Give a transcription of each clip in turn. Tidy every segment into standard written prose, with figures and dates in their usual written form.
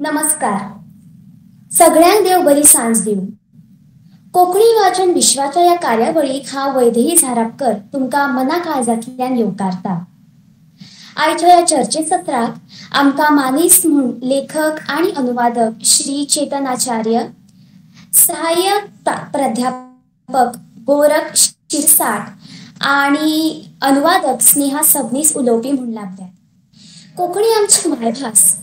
नमस्कार, सगळ्यांक देव बरी सांज दिवं. कोंकणी वाचन विश्वाच्या ह्या कार्यावळीक हांव वैदेही झारापकर तुमकां मना काळजांतल्यान येवकारता. आयच्या ह्या चर्चे सत्राक आमकां मानेस्त म्हूण लेखक आनी अनुवादक श्री चेतन आचार्य, सहाय्यक प्राध्यापक गोरख शिरसाट आनी अनुवादक स्नेहा सबनीस उलोवपी म्हूण लाभल्यात. कोंकणी आमची मायभास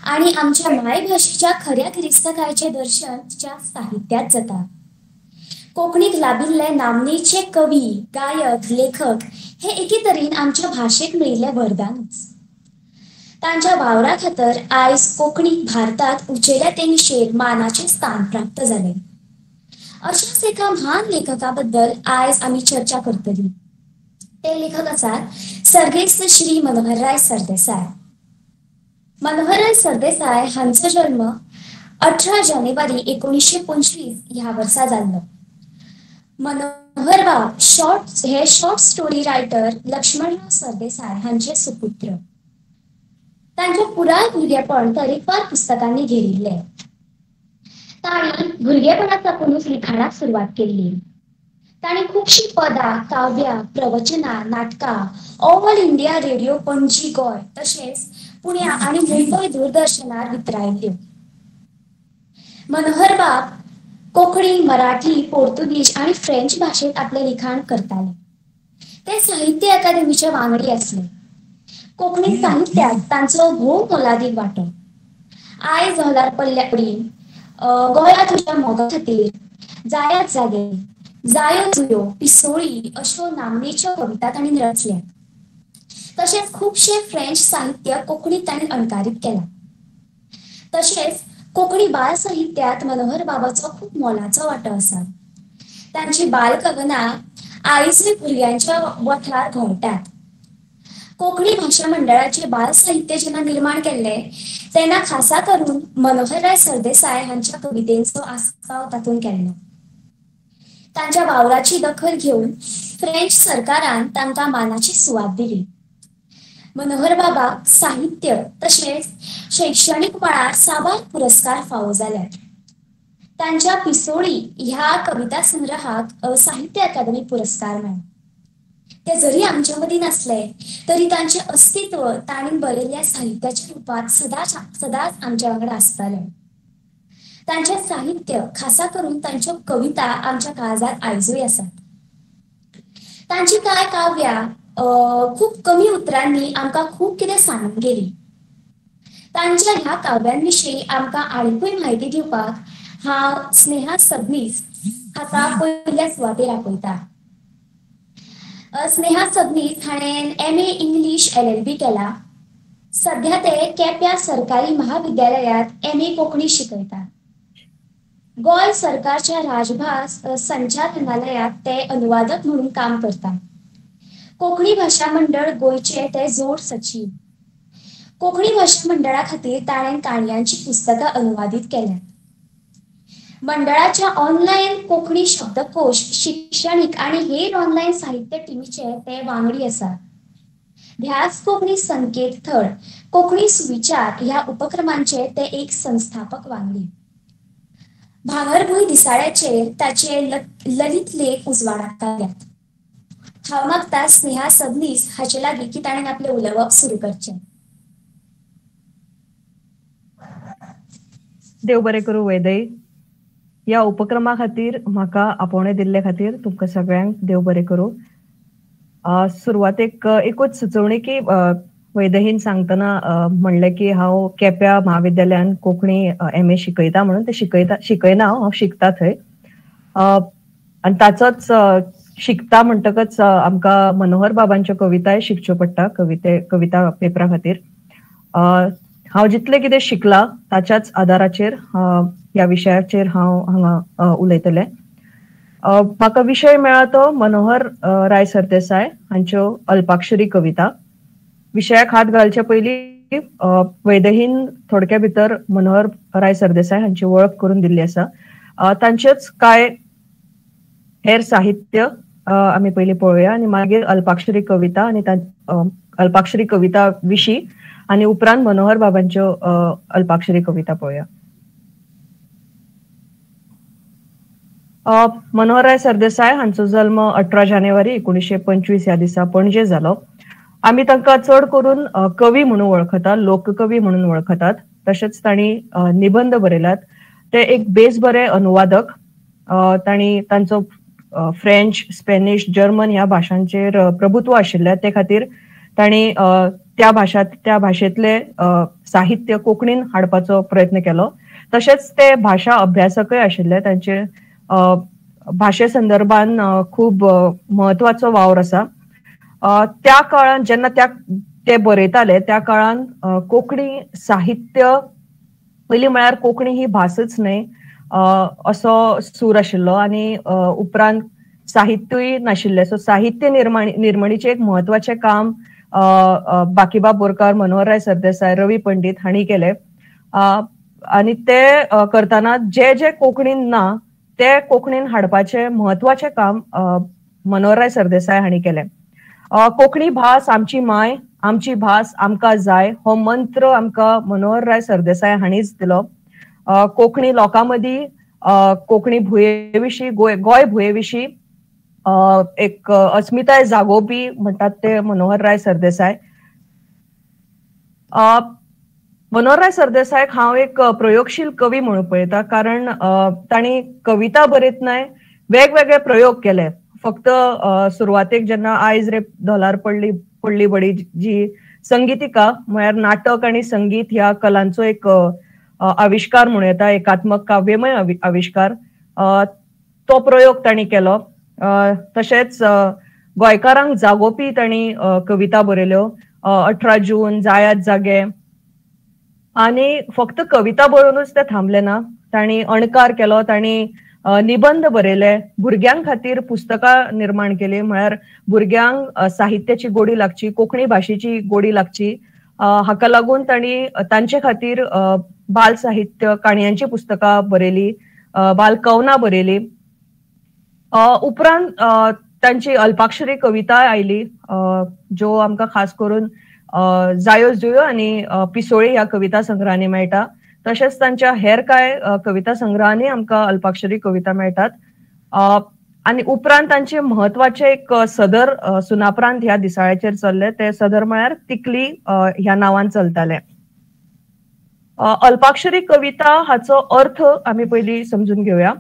आनी आमच्या मायभाशेच्या खऱ्या गिरेस्तकायचें दर्शन तिच्या साहित्यांत जाता. कोंकणीक लाभिल्ले नामनेचे कवी, गायक, लेखक हे एके तरेन आमच्या भाशेक मेळिल्लें वरदानूच. तांच्या वावरा खातीर आयज कोंकणीक भारतांत उंचेल्या तेंगशेर मानाचें स्थान प्राप्त जालें. अशाच एका म्हान लेखका बद्दल आयज आमी चर्चा करतली. ते लेखक आसात सर्गेस्त श्री मनोहरराय सरदेसाय. मनोहरराय सरदेसाय हांचो जल्म 18 जानेवारी 1925 ह्या वर्सा जाल्लो. मनोहरबाब हे short story writer Laxmanrao Sardesai हांचे सुपुत्र. तांचे पुराय भुरगेपण तरेकवार पुस्तकांनी घेरिल्लें. तांणी भुरगेपणा साकूनच लिखाणाक सुरवात केल्ली. तांणी खुबशीं पदां, काव्यां, प्रवचनां, नाटकां all India radio Panaji Goa तशेंच पुण्या आनी मुंबय दूरदर्शनार वितरायल्ल्यो. मनोहरबाब कोंकणी, मराठी, पोर्तुगीज आनी फ्रेंच भाशेंत आपलें लिखाण करताले. ते साहित्य अकादेमीचे वांगडी आसले. कोंकणी साहित्यांत तांचो भोव मोलादीक वांटो. आयज हॉलार पडल्या उडी, गोंया तुज्या मोगा खातीर, जायात जागे, जायो जुयो, पिसोळी अश्यो नामनेच्यो कविता तांणी रचल्यात. तशेंच खुबशें फ्रेंच साहित्य कोंकणीत तांणी अणकारीत केलां. तशेंच कोंकणी बाल साहित्यांत मनोहर बाबाचो खूब मोलाचो वांटो आसा. तांची बालकवनां आयजूय भुरग्यांच्या वठार घोळटात. कोंकणी भाशा मंडळाचे बाल साहित्य जेन्ना निर्माण केल्लें तेन्ना खासा करून मनोहरराय सरदेसाय हांच्या कवितेंचो आस्पाव तातूंत केल्लो. तांच्या वावराची दखल घेवन फ्रेंच सरकारान तांकां मानाची सुवात दिली. मनोहर बाबाक साहित्य तशेंच शैक्षणीक मळार साबार पुरस्कार फावो जाल्यात. तांच्या पिसोळी ह्या कविता संग्रहाक साहित्य अकादमी पुरस्कार मेळ्ळो. ते जरी आमच्या मदीं नासले तरी तांचें अस्तित्व तांणी बरयल्ल्या साहित्याच्या रुपांत सदांच आमच्या वांगडा आसतालें. तांचें साहित्य खासा करून तांच्यो कविता आमच्या काळजांत आयजूय आसात. तांची कांय काव्यां खूब कमी उतरांनी आमकां खूब कितें सांगून गेली. तांच्या ह्या काव्यांविशीं आमकां आनीकूय म्हायती दिवपाक हांव स्नेहा सबनीस हाका पयल्या सुवातेर आपयता. स्नेहा सबनीस हाणें MA English LLB केला. सध्या ते केप्यां सरकारी महाविद्यालयांत MA Konkani शिकयतात. गोंय सरकारच्या राजभास संचालनालयांत ते अनुवादक म्हणून काम करतात. कोंकणी भाशा मंडळ गोंयचे ते जोड सचीव. कोंकणी भाशा मंडळा खातीर ताणें काणयांची पुस्तकां अनुवादीत केल्यांत. मंडळाच्या ऑनलायन कोंकणी शब्दकोश, शिक्षणीक आनी हेर ऑनलायन साहित्य टिमीचे ते वांगडी आसात. ध्यास कोंकणी संकेतथळ, कोंकणी सुविचार ह्या उपक्रमांचे ते एक संस्थापक वांगडी. भांगरभूंय दिसाळ्याचेर ताचे ललित लेख उजवाडाक आयल्यात. हांव मागता स्नेहा सबनीस हाचे लागीं की ताणें आपलें उलोवप सुरू करचें. देव बरें करूं वैदेही. ह्या उपक्रमा खातीर म्हाका आपोवणें दिल्ले खातीर तुमकां सगळ्यांक देव बरें करूं. सुरवातेक एकूच सुचोवणी की वैदेहीन सांगतना म्हणलें की हांव केप्यां म्हाविद्यालयान कोंकणी MA शिकयता म्हणून. ते शिकयना, हांव शिकता थंय. आनी ताचोच शिकता म्हणटकच आमकां मनोहर बाबांच्यो कविताय शिकच्यो पडटा कविता पेपरा खातीर. हांव जितलें कितें शिकलां ताच्याच आदाराचेर ह्या विशयाचेर हांव हांगा उलयतलें. म्हाका विशय मेळ्ळा तो मनोहर राय सरदेसाय हांच्यो अल्पाक्षरी कविता. विशयाक हात घालचे पयलीं वैदेहीन थोडक्या भितर मनोहर राय सरदेसाय हांची वळख करून दिल्ली आसा. तांचेच कांय हेर साहित्य आमी पयलीं पळोवया आनी मागीर अल्पाक्षरी कविता आनी अल्पाक्षरी कविता विशीं आनी उपरांत मनोहर बाबांच्यो अल्पाक्षरी कविता पळोवया. मनोहरराय सरदेसाय हांचो जल्म 18 जानेवारी 1925 ह्या दिसा पणजे जालो. आमी तांकां चड करून कवी म्हणून वळखतात, लोककवी म्हणून वळखतात. तशेंच तांणी निबंद बरयल्यात. ते एक बेस बरे अनुवादक. तांणी तांचो फ्रेंच, स्पॅनिश, जर्मन ह्या भाशांचेर प्रभुत्व आशिल्लें. ते खातीर तांणी त्या भाशेंतले साहित्य कोंकणीन हाडपाचो प्रयत्न केलो. तशेंच ते भाशा अभ्यासकय आशिल्ले. तांचे भाशे संदर्भान खूब म्हत्वाचो वावर आसा. त्या काळान जेन्ना ते बरयताले त्या काळान कोंकणी साहित्य पयलीं म्हळ्यार कोंकणी ही भासच न्हय असो सूर आशिल्लो आनी उपरांत साहित्यूय नाशिल्लें. सो साहित्य निर्मणीचें एक म्हत्वाचें काम बाकीबाब बोरकार, मनोहरराय सरदेसाय, रवी पंडीत हांणी केलें. आनी ते करतना जे जे कोंकणीन ना ते कोंकणीन हाडपाचें म्हत्वाचें काम मनोहरराय सरदेसाय हांणी केलें. कोंकणी भास आमची माय, आमची भास आमकां जाय हो मंत्र आमकां मनोहरराय सरदेसाय हांणीच दिलो. कोंकणी लोकां मदीं कोंकणी भुंये विशीं, गोंय भुंये विशीं एक अस्मिताय जागोवपी म्हणटात ते मनोहरराय सरदेसाय. मनोहरराय सरदेसायक हांव एक प्रयोगशील कवी म्हणून पळयता, कारण तांणी कविता बरयतनाय वेगवेगळे प्रयोग केले. फक्त सुरवातेक जेन्ना आयज रे धोलार पडली पडली बडी जी संगीतिका म्हळ्यार नाटक आनी संगीत ह्या कलांचो एक आविश्कार म्हणूं येता, एकात्मक काव्यमय आविश्कार, तो प्रयोग तांणी केलो. तशेंच गोंयकारांक जागोवपी तांणी कविता बरयल्यो, 18 जून, जायात जागे. आनी फक्त कविता बरोवनूच ते थांबले ना, तांणी अणकार केलो, तांणी निबंद बरयले, भुरग्यां खातीर पुस्तकां निर्माण केली, म्हळ्यार भुरग्यांक साहित्याची गोडी लागची, कोंकणी भाशेची गोडी लागची हाका लागून तांणी तांचे खातीर बाल साहित्य, काणयांची पुस्तकां बरयली, बाल कवनां बरयली. उपरांत तांची अल्पाक्षरी कविता आयली, ज्यो आमकां खास करून जायो जुयो आनी पिसोळी ह्या कविता संग्रहांनी मेळटा. तशेंच तांच्या हेर कांय कविता संग्रहांनी आमकां अल्पाक्षरी कविता मेळटात. आनी उपरांत तांचे म्हत्वाचे एक सदर सुनापरांत ह्या दिसाळ्याचेर चल्ले, ते सदर म्हळ्यार तिकली ह्या नांवान चलताले. अल्पाक्षरी कविता हाचो अर्थ आमी पयलीं समजून घेवया.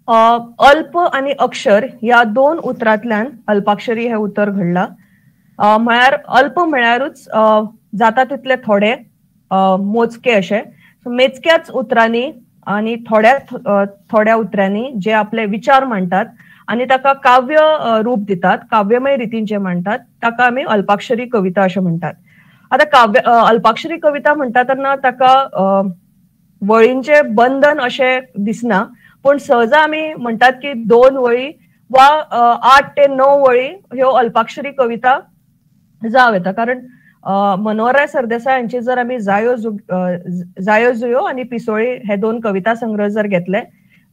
अल्प आनी अक्षर ह्या दोन उतरांतल्यान अल्पाक्षरी हें उतर घडलां. म्हळ्यार अल्प म्हळ्यारूच जाता तितले थोडे, मोजके अशे, मेजक्याच उतरांनी आनी थोड्या थोड्या उतरांनी जे आपले विचार मांडटात आनी ताका काव्य रूप दितात, काव्यमय रितीन जे मांडटात ताका आमी अल्पाक्षरी कविता अशें म्हणटात. आतां काव्य अल्पाक्षरी कविता म्हणटा तेन्ना ताका वळींचें बंधन अशें दिसना, पूण सहजा आमी म्हणटात की 2 वळी वा 8 ते 9 वळी ह्यो अल्पाक्षरी कविता जावं येता. कारण मनोहरराय सरदेसाय हांची जर आमी जायो जुयो आनी पिसोळी हे 2 कविता संग्रह जर घेतले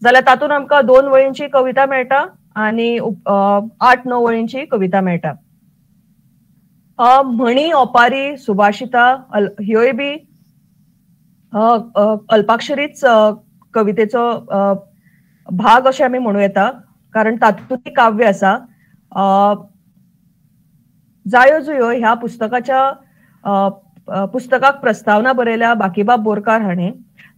जाल्यार तातूंत आमकां 2 वळींची कविता मेळटा आनी 8-9 वळींची कविता मेळटा. म्हणी, ओपारी, सुभाषिता ह्योय बी अल्पाक्षरीच कवितेचो भाग अशें आमी म्हणूं येता, कारण तातूंत काव्य आसा. जायो जुयो ह्या पुस्तकाच्या पुस्तकाक प्रस्तावना बरयल्या बाकीबाब बोरकार हांणी.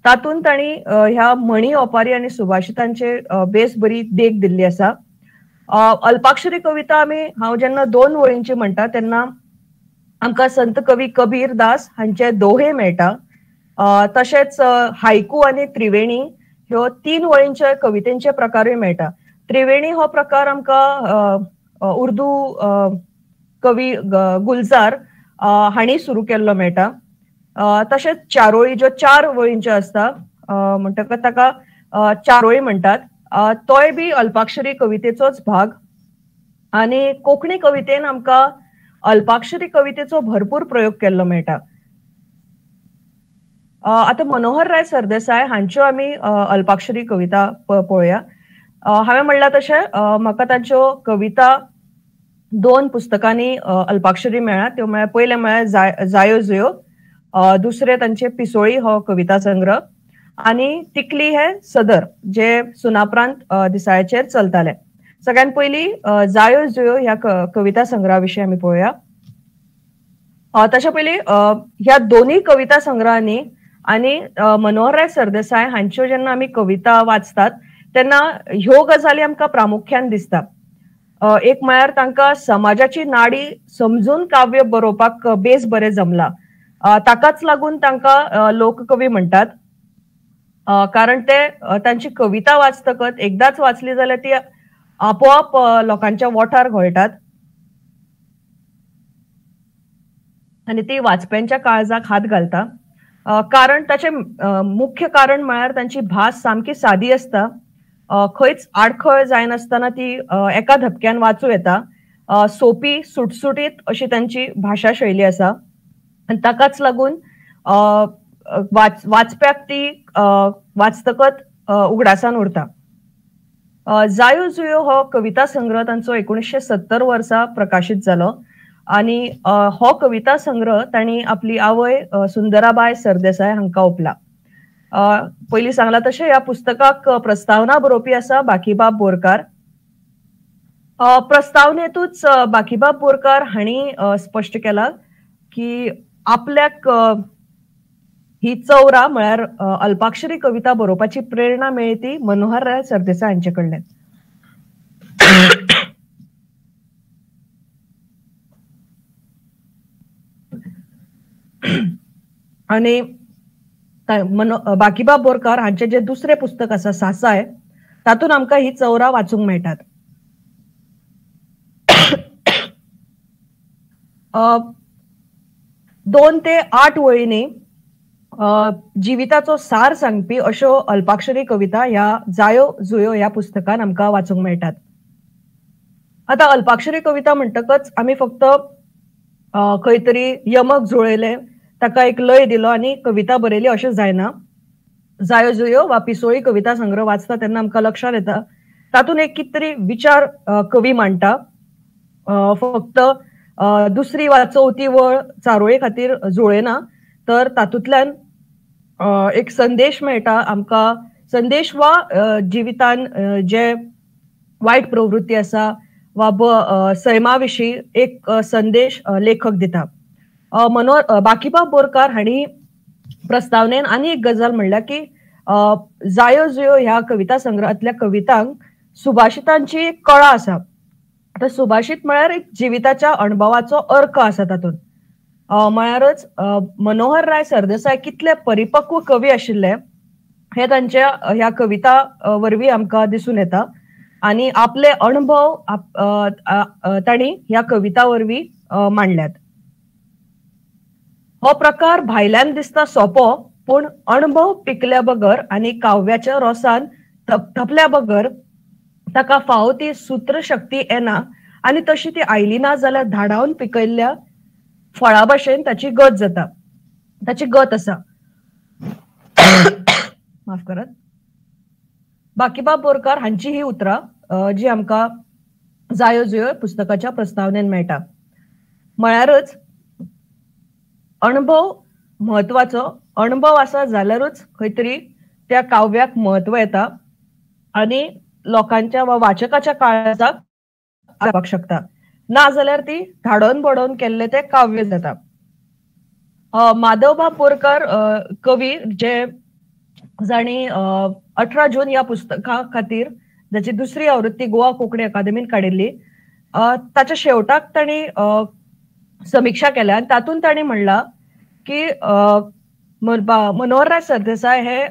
तातूंत तांणी ह्या म्हणी, ओपारी आनी सुभाषितांचे बेस बरी देख दिल्ली आसा. अल्पाक्षरी कविता आमी हांव जेन्ना 2 वळींची म्हणटा तेन्ना आमकां संत कवी कबीर दास हांचे दोहे मेळटा. तशेंच हायकू आनी त्रिवेणी ह्यो 3 वळींचे कवितेंचे प्रकारूय मेळटा. त्रिवेणी हो प्रकार आमकां उर्दू कवी गुलजार हांणी सुरू केल्लो मेळटा. तशेंच चारोळी ज्यो 4 वळींच्यो आसता म्हणटकच ताका चारोळी म्हणटात, तोय बी अल्पाक्षरी कवितेचोच भाग. आनी कोंकणी कवितेन आमकां अल्पाक्षरी कवितेचो भरपूर प्रयोग केल्लो मेळटा. आतां मनोहरराय सरदेसाय हांच्यो आमी अल्पाक्षरी कविता पळोवया. हांवें म्हणलां तशें म्हाका तांच्यो कविता दोन पुस्तकांनी अल्पाक्षरी मेळ्ळा. त्यो म्हळ्यार पयलें म्हळ्यार जायो जुयो, दुसरे तांचे पिसोळी हो कविता संग्रह आनी तिकली हे सदर जे सुनापरांत दिसाळ्याचेर चलताले. सगळ्यात पयली जायो जुयो ह्या कविता संग्रहा विशीं आमी पळोवया. तशें पयलीं ह्या दोनूय कविता संग्रहांनी आनी मनोहरराय सरदेसाय हांच्यो जेन्ना आमी कविता वाचतात तेन्ना ह्यो गजाली आमकां प्रामुख्यान दिसता. एक म्हळ्यार तांकां समाजाची नाडी समजून काव्य बरोवपाक बेस बरें जमला, ताकाच लागून तांकां लोककवी म्हणटात. कारण ते तांची कविता वाचतकच एकदाच वाचली जाल्यार ती आपोआप लोकांच्या वोठार घोळटात आनी ती वाचप्यांच्या काळजाक हात घालता. कारण ताचें मुख्य कारण म्हळ्यार तांची भास सामकी सादी आसता, खंयच आडखळ जायनासतना ती एका धपक्यान वाचूं येता, सोपी सुटसुटीत अशी तांची भाशा शैली आसा आनी ताकाच लागून वाचप्याक ती वाचतकच उगडासान उरता. जायो जुयो हो कविता संग्रह तांचो 1970 वर्सा प्रकाशीत जालो आनी हो कविता संग्रह तांणी आपली आवय सुंदराबाय सरदेसाय हांकां ओंपला. पयलीं सांगला तशें ह्या पुस्तकाक प्रस्तावना बरोवपी आसा बाकीबाब बोरकार. प्रस्तावनेतूच बाकीबाब बोरकार हांणी स्पश्ट केला की आपल्याक ही चौरा म्हळ्यार अल्पाक्षरी कविता बरोवपाची प्रेरणा मेळ्ळी ती मनोहरराय सरदेसाय हांचे कडल्यान. आनी बाकीबाब बोरकार हांचे जे दुसरें पुस्तक आसा सासाय, तातूंत आमकां ही चौरा वाचूंक मेळटात. 2 ते 8 वळींनी जिविताचो सार सांगपी अश्यो अल्पाक्षरी कविता ह्या जायो जुयो ह्या पुस्तकान आमकां वाचूंक मेळटात. आतां अल्पाक्षरी कविता म्हणटकच आमी फक्त खंय तरी यमक जुळयलें, ताका एक लय दिलो आनी कविता बरयली अशें जायना. जायो जुयो वा पिसोळी कविता संग्रह वाचता तेन्ना आमकां लक्षांत येता तातूंत एक कितें तरी विचार कवी मांडटा. फक्त दुसरी वा चवथी वळ चारोळे खातीर जुळयना, तर तातूंतल्यान एक संदेश मेळटा आमकां, संदेश वा जिवितान जे वायट प्रवृत्ती आसा वा सैमा विशीं एक संदेश लेखक दिता. बाकीबाब बोरकार हांणी प्रस्तावनेन आनी एक गजाल म्हणल्या की जायो जुयो ह्या कविता संग्रहांतल्या कवितांक सुभाषितांची कळा आसा. आतां सुभाषित म्हळ्यार एक जिविताच्या अणभवाचो अर्क आसा तातूंत. म्हळ्यारच मनोहरराय सरदेसाय कितले परिपक्व कवी आशिल्ले हे तांच्या ह्या कविता वरवीं आमकां दिसून येता आनी आपले अणभव तांणी ह्या कविता वरवीं मांडल्यात. हो प्रकार भायल्यान दिसता सोपो, पूण अणभव पिकल्या बगर आनी काव्याच्या रोसान थपथपल्या बगर ताका फावो ती सूत्रशक्ती येना आनी तशी ती आयली ना जाल्यार धाडावन पिकयल्ल्या फळा भशेन ताची गत जाता, ताची गत आसा. माफ करात. बाकीबाब बोरकार हांची ही उतरां जी आमकां जायो जुयो पुस्तकाच्या प्रस्तावनेन मेळटा. म्हळ्यारच अणभव म्हत्वाचो, अणभव आसा जाल्यारूच खंय तरी त्या काव्याक म्हत्व येता आनी लोकांच्या वा वाचकाच्या काळजाक जावपाक शकता, ना जाल्यार ती धाडोवन बडोवन केल्लें तें काव्य जाता. माधवबाब बोरकार कवी जे जांणी 18 जून ह्या पुस्तका खातीर जाची दुसरी आवृत्ती गोवा कोंकणी अकादमीन काडिल्ली, ताच्या शेवटाक तांणी समिक्षा केल्या आनी तातूंत तांणी म्हणलां की मनोहरराय सरदेसाय हे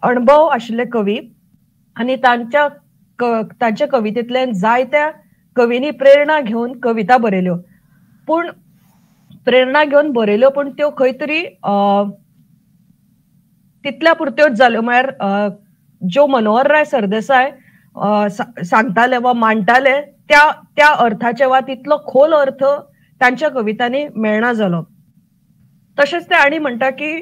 अणभव आशिल्ले कवी आनी तांच्या कवितेंतल्यान जायत्या कवींनी प्रेरणा घेवन कविता बरयल्यो, पूण प्रेरणा घेवन बरयल्यो पूण त्यो खंय तरी तितल्या पुरत्योच जाल्यो. म्हळ्यार ज्यो मनोहरराय सरदेसाय सांगताले वा मांडटाले त्या त्या अर्थाचे वा तितलो खोल अर्थ तांच्या कवितांनी मेळना जालो. तशेंच ते आनी म्हणटा की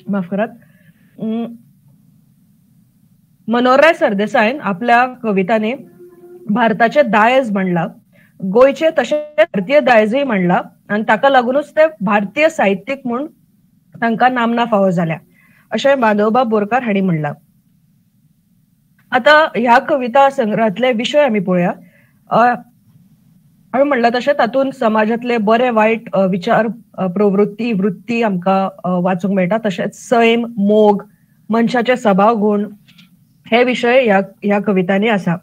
माफ करात, मनोहरराय सरदेसायन आपल्या कवितांनी भारताचे दायज म्हणला, गोंयचे तशें भारतीय दायजूय म्हणला आनी ताका लागूनच ते भारतीय साहित्यीक म्हूण तांकां नामना फावो जाल्या अशें माधवबाब बोरकार हांणी म्हणलां. आतां ह्या कविता संग्रहांतले विशय आमी पळोवया. हांवें म्हणलां तशें तातूंत समाजांतले बरे वायट विचार, प्रवृत्ती, वृत्ती आमकां वाचूंक मेळटा. तशेंच सैम, मोग, मनशाचे सभाव गूण हे विशय ह्या कवितांनी आसा.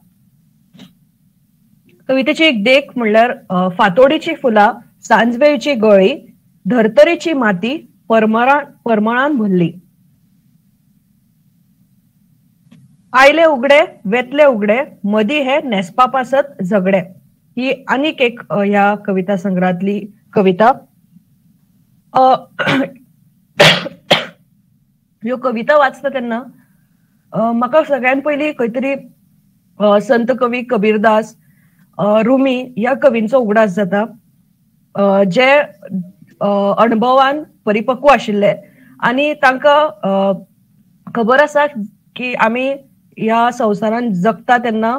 कवितेची एक देख म्हणल्यार फातोडीची फुलां, सांजवेळची गळी, धर्तरेची माती परमळान भरली. आयले उगडे वेतले उगडे मदी हे न्हेसपा पासत झगडे, ही आनीक एक ह्या कविता संग्रहांतली कविता. ह्यो कविता वाचता तेन्ना म्हाका सगळ्यान पयलीं खंय तरी संत कवी कबीरदास, रुमी ह्या कवींचो उगडास जाता, जे अणभवान परिपक्व आशिल्ले आनी तांकां खबर आसा की आमी ह्या संवसारान जगता तेन्ना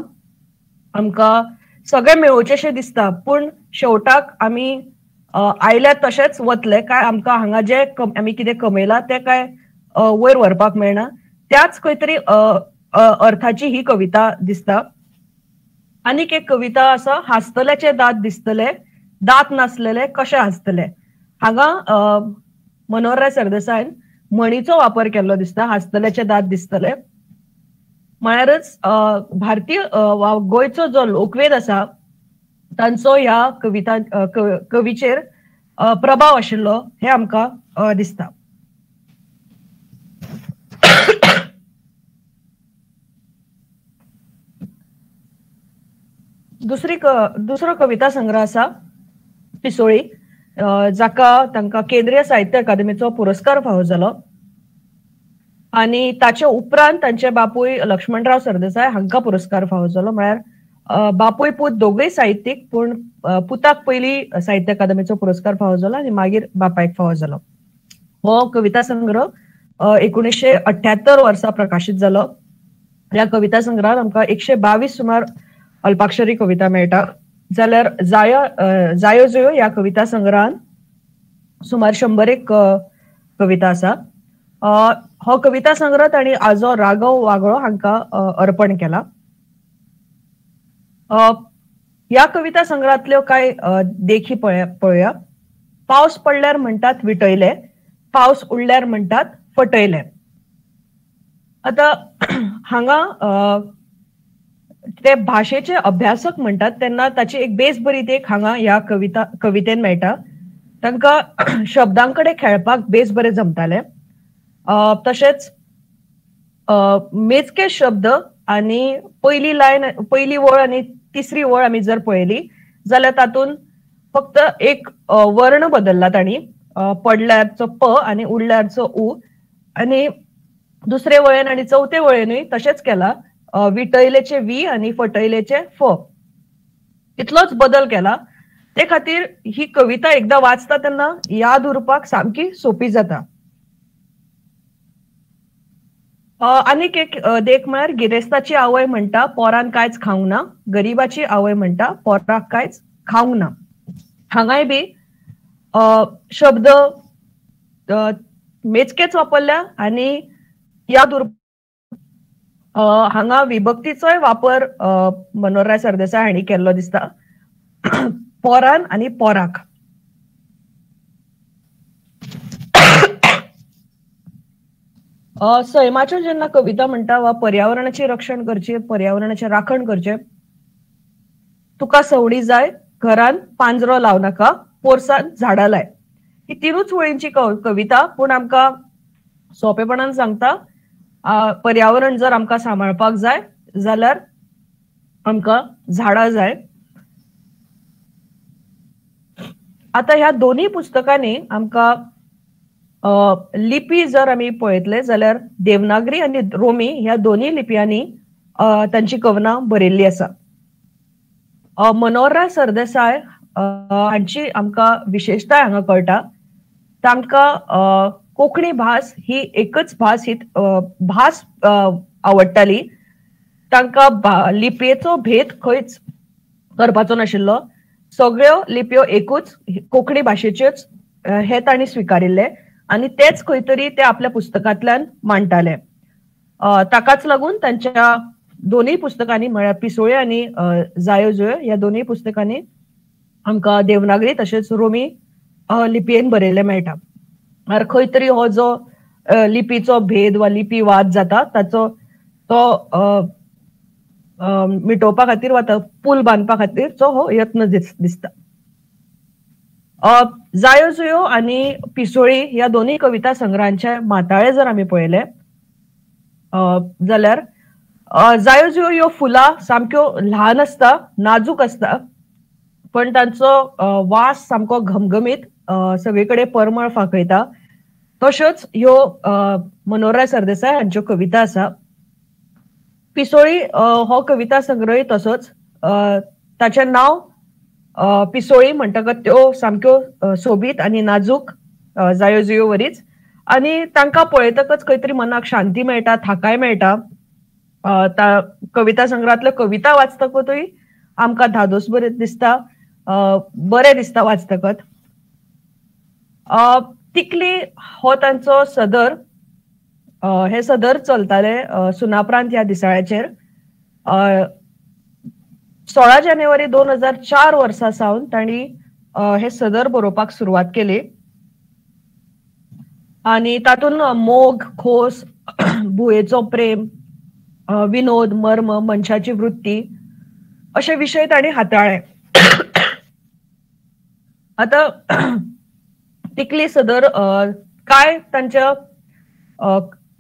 आमकां सगळें मेळोवचें दिसता, पूण शेवटाक आमी आयल्या तशेंच वतले, काय आमकां हांगा जे आमी कितें कमयलां तें काय वयर व्हरपाक मेळना. त्याच खंय तरी अर्थाची ही कविता दिसता. आनीक एक कविता आसा, हांसतल्याचे दांत दिसतले, दांत नासलेले कशे हांसतले. हांगा मनोहरराय सरदेसायन म्हणीचो वापर केल्लो दिसता. हांसतल्याचे दांत दिसतले म्हळ्यारच भारतीय वा गोंयचो जो लोकवेद आसा तांचो ह्या कविता कवीचेर प्रभाव आशिल्लो हें आमकां दिसता. दुसरो कविता संग्रह आसा पिसोळी, जाका तांकां केंद्रीय साहित्य अकादमीचो पुरस्कार फावो जालो आनी ताचे उपरांत तांचे बापूय लक्ष्मणराव सरदेसाय हांकां पुरस्कार फावो जालो. म्हळ्यार बापूय पूत दोगूय साहित्यीक, पूण पुताक पयली साहित्य अकादमीचो पुरस्कार फावो जालो आनी मागीर बापायक फावो जालो. हो कविता संग्रह 1978 वर्सा प्रकाशीत जालो. ह्या कविता संग्रहात आमकां 122 सुमार अल्पाक्षरी कविता मेळटा. जाल्यार जायो जुयो ह्या कविता संग्रहान सुमार 101 कविता आसा. हो कविता संग्रह तांणी आजो राघव वागळो हांकां अर्पण केला. ह्या कविता संग्रहांतल्यो कांय देखी पळोवया. पावस पडल्यार म्हणटात विटयले, पावस उडल्यार म्हणटात फटयले. आतां हांगा ते भाशेचे अभ्यासक म्हणटात तेन्ना ताची एक बेस बरी देख हांगा ह्या कवितेन मेळटा. तांकां शब्दां कडेन खेळपाक बेस बरें जमतालें. तशेंच मेजके शब्द आनी पयली लायन, पयली वळ आनी तिसरी वळ आमी जर पळयली जाल्यार तातूंत फक्त एक वर्ण बदल्ला तांणी, पडल्यारचो प आनी उडल्यारचो उ, आनी दुसरे वळेन आनी चवथे वळेनूय तशेंच केला, विटयलेचे वी आनी फटयलेचे फ, इतलोच बदल केला. ते खातीर ही कविता एकदां वाचता तेन्ना याद उरपाक सामकी सोंपी जाता. आनीक एक देख म्हळ्यार गिरेस्ताची आवय म्हणटा पोरान कांयच खावंक ना, गरिबाची आवय म्हणटा पोराक कांयच खावंक ना. हांगाय बी शब्द मेजकेच वापरल्या आनी याद उरपाक हांगा विभक्तीचोय वापर मनोहरराय सरदेसाय हांणी केल्लो दिसता, पोरान आनी पोराक. सैमाच्यो जेन्ना कविता म्हणटा वा पर्यावरणाची रक्षण करचें, पर्यावरणाचें राखण करचें, तुका सवणी जाय घरान पांजरो लाव नाका, पोरसान झाडां लाय, ही तिनूच वळींची कविता, पूण आमकां सोंपेपणान सांगता पर्यावरण जर आमकां सांबाळपाक जाय जाल्यार आमकां झाडां जाय. आतां ह्या दोनूय पुस्तकांनी आमकां लिपी जर आमी पळयतले जाल्यार देवनागरी आनी रोमी ह्या दोनूय लिपयांनी तांची कवनां बरयल्ली आसा. मनोहरराय सरदेसाय हांची आमकां विशेशताय हांगा कळटा. तांकां कोंकणी भास ही एकच भास, ही भास आवडटाली तांकां लिपयेचो भेद खंयच करपाचो नाशिल्लो, सगळ्यो लिपयो एकूच कोंकणी भाशेच्योच हे तांणी स्विकारिल्ले आनी तेच खंय तरी ते आपल्या पुस्तकांतल्यान मांडटाले. ताकाच लागून तांच्या दोनूय पुस्तकांनी म्हळ्यार पिसोळी आनी जायो जुयो ह्या दोनूय पुस्तकांनी आमकां देवनागरी तशेंच रोमी लिपयेन बरयल्लें मेळटा. म्हळ्यार खंय तरी हो जो लिपीचो भेद वा लिपी वाद जाता ताचो तो मिटोवपा खातीर वा पूल बांदपा खातीरचो हो यत्न दिसता. जायो जुयो आनी पिसोळी ह्या दोनूय कविता संग्रहांचे माताळे जर आमी पळयले जाल्यार जायो जुयो ह्यो फुलां सामक्यो ल्हान आसता, नाजूक आसता, पण तांचो वास सामको घमघमीत सगळे कडेन परमळ फांकयता. तश्योच ह्यो मनोहरराय सरदेसाय हांच्यो कविता आसा. पिसोळी हो कविता संग्रह तसोच, ताचें नांव पिसोळी म्हणटकच त्यो सामक्यो सोबीत आनी नाजूक जायो जुयो वरीच, आनी तांकां पळयतकच खंय तरी मनाक शांती मेळटा, थाकाय मेळटा. कविता संग्रहांतल्यो कविता वाचतकूय आमकां धादोस बरें दिसता, बरें दिसता वाचतकच. तिकली हो तांचो सदर, हे सदर चलताले सुनाप्रांत ह्या दिसाळ्याचेर. 16 जानेवारी 2004 वर्सा सावन तांणी हे सदर बरोवपाक सुरवात केली आनी तातूंत मोग, खोस, भुंयेचो प्रेम, विनोद, मर्म, मनशाची वृत्ती अशे विशय तांणी हाताळ्ळे. आतां तिकली सदर काय तांच्या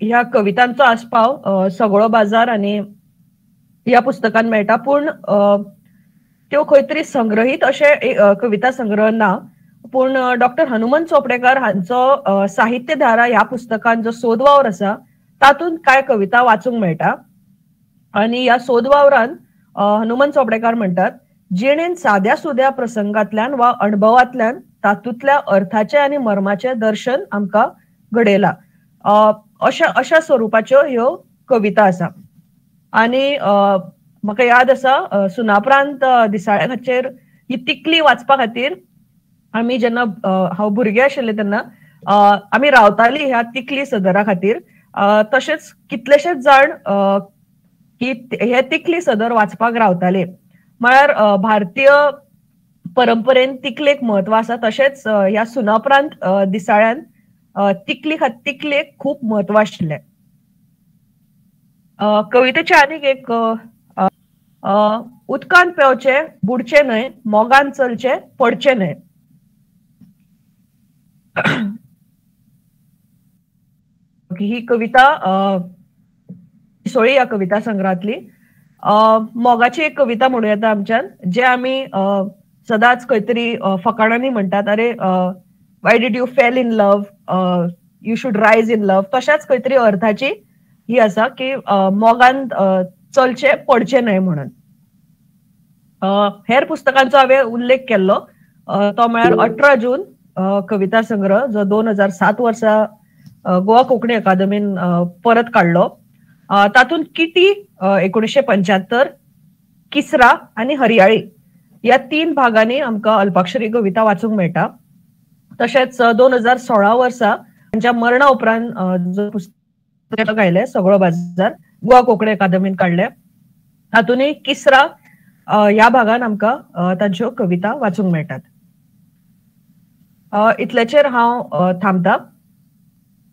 ह्या कवितांचो आस्पाव सगळो बाजार आनी ह्या पुस्तकान मेळटा, पूण त्यो खंय तरी संग्रहीत अशे कविता संग्रह ना. पूण डॉक्टर हनुमंत चोपडेकार हांचो साहित्य धारा ह्या पुस्तकान जो सोद वावर आसा तातूंत कांय कविता वाचूंक मेळटा. आनी ह्या सोद वावरान हनुमंत चोपडेकार म्हणटात, जिणेन साद्या सुद्या प्रसंगांतल्यान वा अणभवांतल्यान तातूंतल्या अर्थाचें आनी मर्माचें दर्शन आमकां घडयलां. अशा अशा स्वरुपाच्यो ह्यो कविता आसा. आनी म्हाका याद आसा सुनाप्रांत दिसाळ्याचेर ही तिकली वाचपा खातीर आमी जेन्ना हांव भुरगें आशिल्लें तेन्ना आमी रावताली ह्या तिकली सदरा खातीर. तशेंच कितलेशेच जाण हे तिकली सदर वाचपाक रावताले. म्हळ्यार भारतीय परंपरेन तिकलेक म्हत्व आसा, तशेंच ह्या सुनाप्रांत दिसाळ्यान तिकलेक खूब म्हत्व आशिल्लें. कवितेचे आनीक एक, उदकान पेंवचें बुडचें न्हय, मोगान चलचें पडचें न्हय. ही कविता पिसोळी ह्या कविता संग्रहांतली. मोगाची एक कविता म्हणूं येता आमच्यान, जे आमी सदांच खंय तरी फकाणांनी म्हणटात, अरे why did you fail in love, you should rise in love. तशाच खंय तरी अर्थाची ही आसा की मोगान चलचें पडचें न्हय म्हणून. हेर पुस्तकांचो हांवें उल्लेख केल्लो तो म्हळ्यार 18 जून कविता संग्रह जो 2007 वर्सा गोवा कोंकणी अकादमीन परत काडलो. तातूंत किटी 1975, किसरा आनी हरियाळी ह्या 3 भागांनी आमकां अल्पाक्षरी कविता वाचूंक मेळटा. तशेंच 2016 वर्सा तांच्या मरणा उपरांत जो पुस्तक आयलें सगळो बाजार गोवा कोंकणी अकादमीन काडलें, तातूंतय किसरा ह्या भागान आमकां तांच्यो कविता वाचूंक मेळटात. इतल्याचेर हांव थांबता.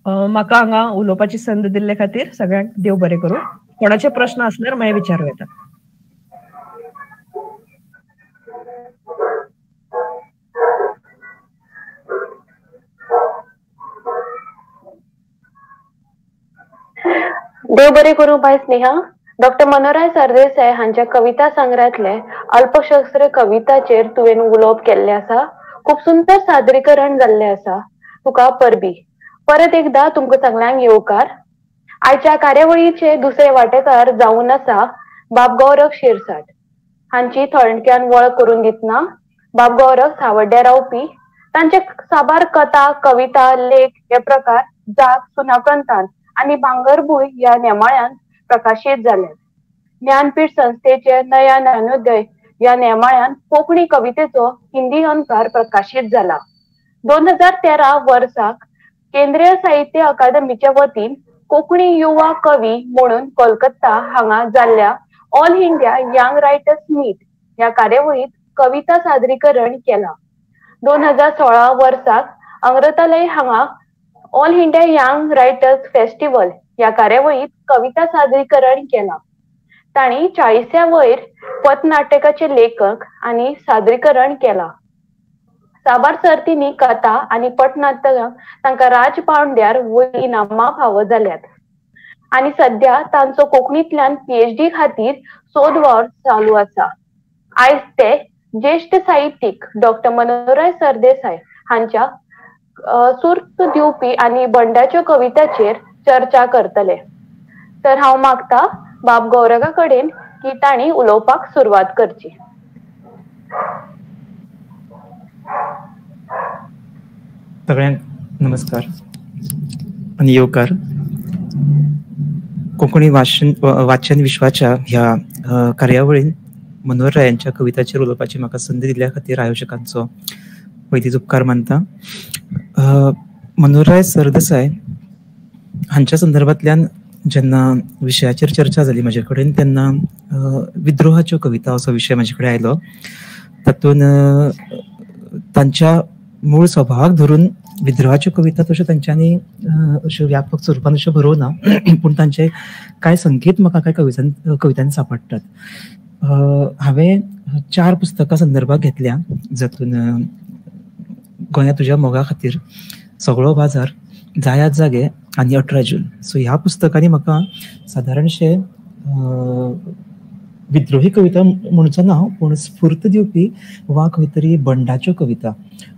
म्हाका हांगा उलोवपाची संद दिल्ले खातीर सगळ्यांक देव बरें करूं. कोणाचे प्रश्न आसल्यार मागीर विचारूं येता. देव बरें करूं बाय स्नेहा. डॉक्टर मनोहरराय सरदेसाय हांच्या कविता संग्रहांतले अल्पशास्त्र कविताचेर तुवें उलोवप केल्लें आसा. खूब सुंदर सादरीकरण जाल्लें आसा. तुका परबी. परत एकदा तुमकां सगल्यांक येवकार. आयच्या कार्यावळीचे दुसरे वांटेकार जावन आसा बाब गौरव शिरसाट हांची थोडक्यान वळख करून दितना बाब गौरव सावड्ड्या रावपी. तांचे साबार कथा, कविता, लेख हे प्रकार जाग, सुनाप्रांतान आनी भांगरभूंय ह्या नेमाळ्यान प्रकाशीत जाल्यात. ज्ञानपीठ संस्थेचे नया ज्ञानोदय ह्या नेमाळ्यान कोंकणी कवितेचो हिंदी अणकार प्रकाशीत जाला. 2013 वर्साक केंद्रीय साहित्य अकादमीच्या वतीन कोंकणी युवा कवी म्हणून कोलकाता हांगा जाल्ल्या all India young writers meet ह्या कार्यावळीत कविता सादरीकरण केला. 2016 वर्साक अंग्रतालय हांगा all India young writers festival ह्या कार्यावळीत कविता सादरीकरण केला. तांणी 40 वयर पथनाटकाचे लेखक आनी सादरीकरण केला. साबार सर्तींनी कथा आनी पटनाटकां तांकां राज पांवड्यार वयर इनामां फावो जाल्यात आनी सद्या तांचो कोंकणींतल्यान PhD खातीर सोद वावर चालू आसा. आयज ते ज्येश्ठ साहित्यीक डॉक्टर मनोहरराय सरदेसाय हांच्या सुर्त दिवपी आनी बंडाच्यो कविताचेर चर्चा करतले. तर हांव मागता बाब गौरंगा कडेन की तांणी उलोवपाक सुरवात करची. सगळ्यांक नमस्कार आनी येवकार. कोंकणी वाचन विश्वाच्या ह्या कार्यावळीन मनोहररायांच्या कविताचेर उलोवपाची म्हाका संद दिल्ल्या खातीर आयोजकांचो पयलींच उपकार मानता. मनोहरराय सरदेसाय हांच्या संदर्भांतल्यान जेन्ना विशयाचेर चर्चा जाली म्हजे कडेन तेन्ना विद्रोहाच्यो कविता असो विशय म्हजे कडेन आयलो. तातूंत तांच्या मूळ स्वभावाक धरून विद्रोहाच्यो कविता तश्यो तांच्यांनी अश्यो व्यापक स्वरुपान अश्यो बरोवना, पूण तांचे कांय संकेत म्हाका कांय कवितांनी सांपडटात. हांवें 4 पुस्तकां संदर्भाक घेतल्या, जातून गोंया तुज्या मोगा खातीर, सगळो बाजार, जायात जागे आनी 18 जून. सो ह्या पुस्तकांनी म्हाका सादारणशे विद्रोही कविता म्हणचो ना, पूण स्फूर्त दिवपी वा खंय तरी बंडाच्यो कविता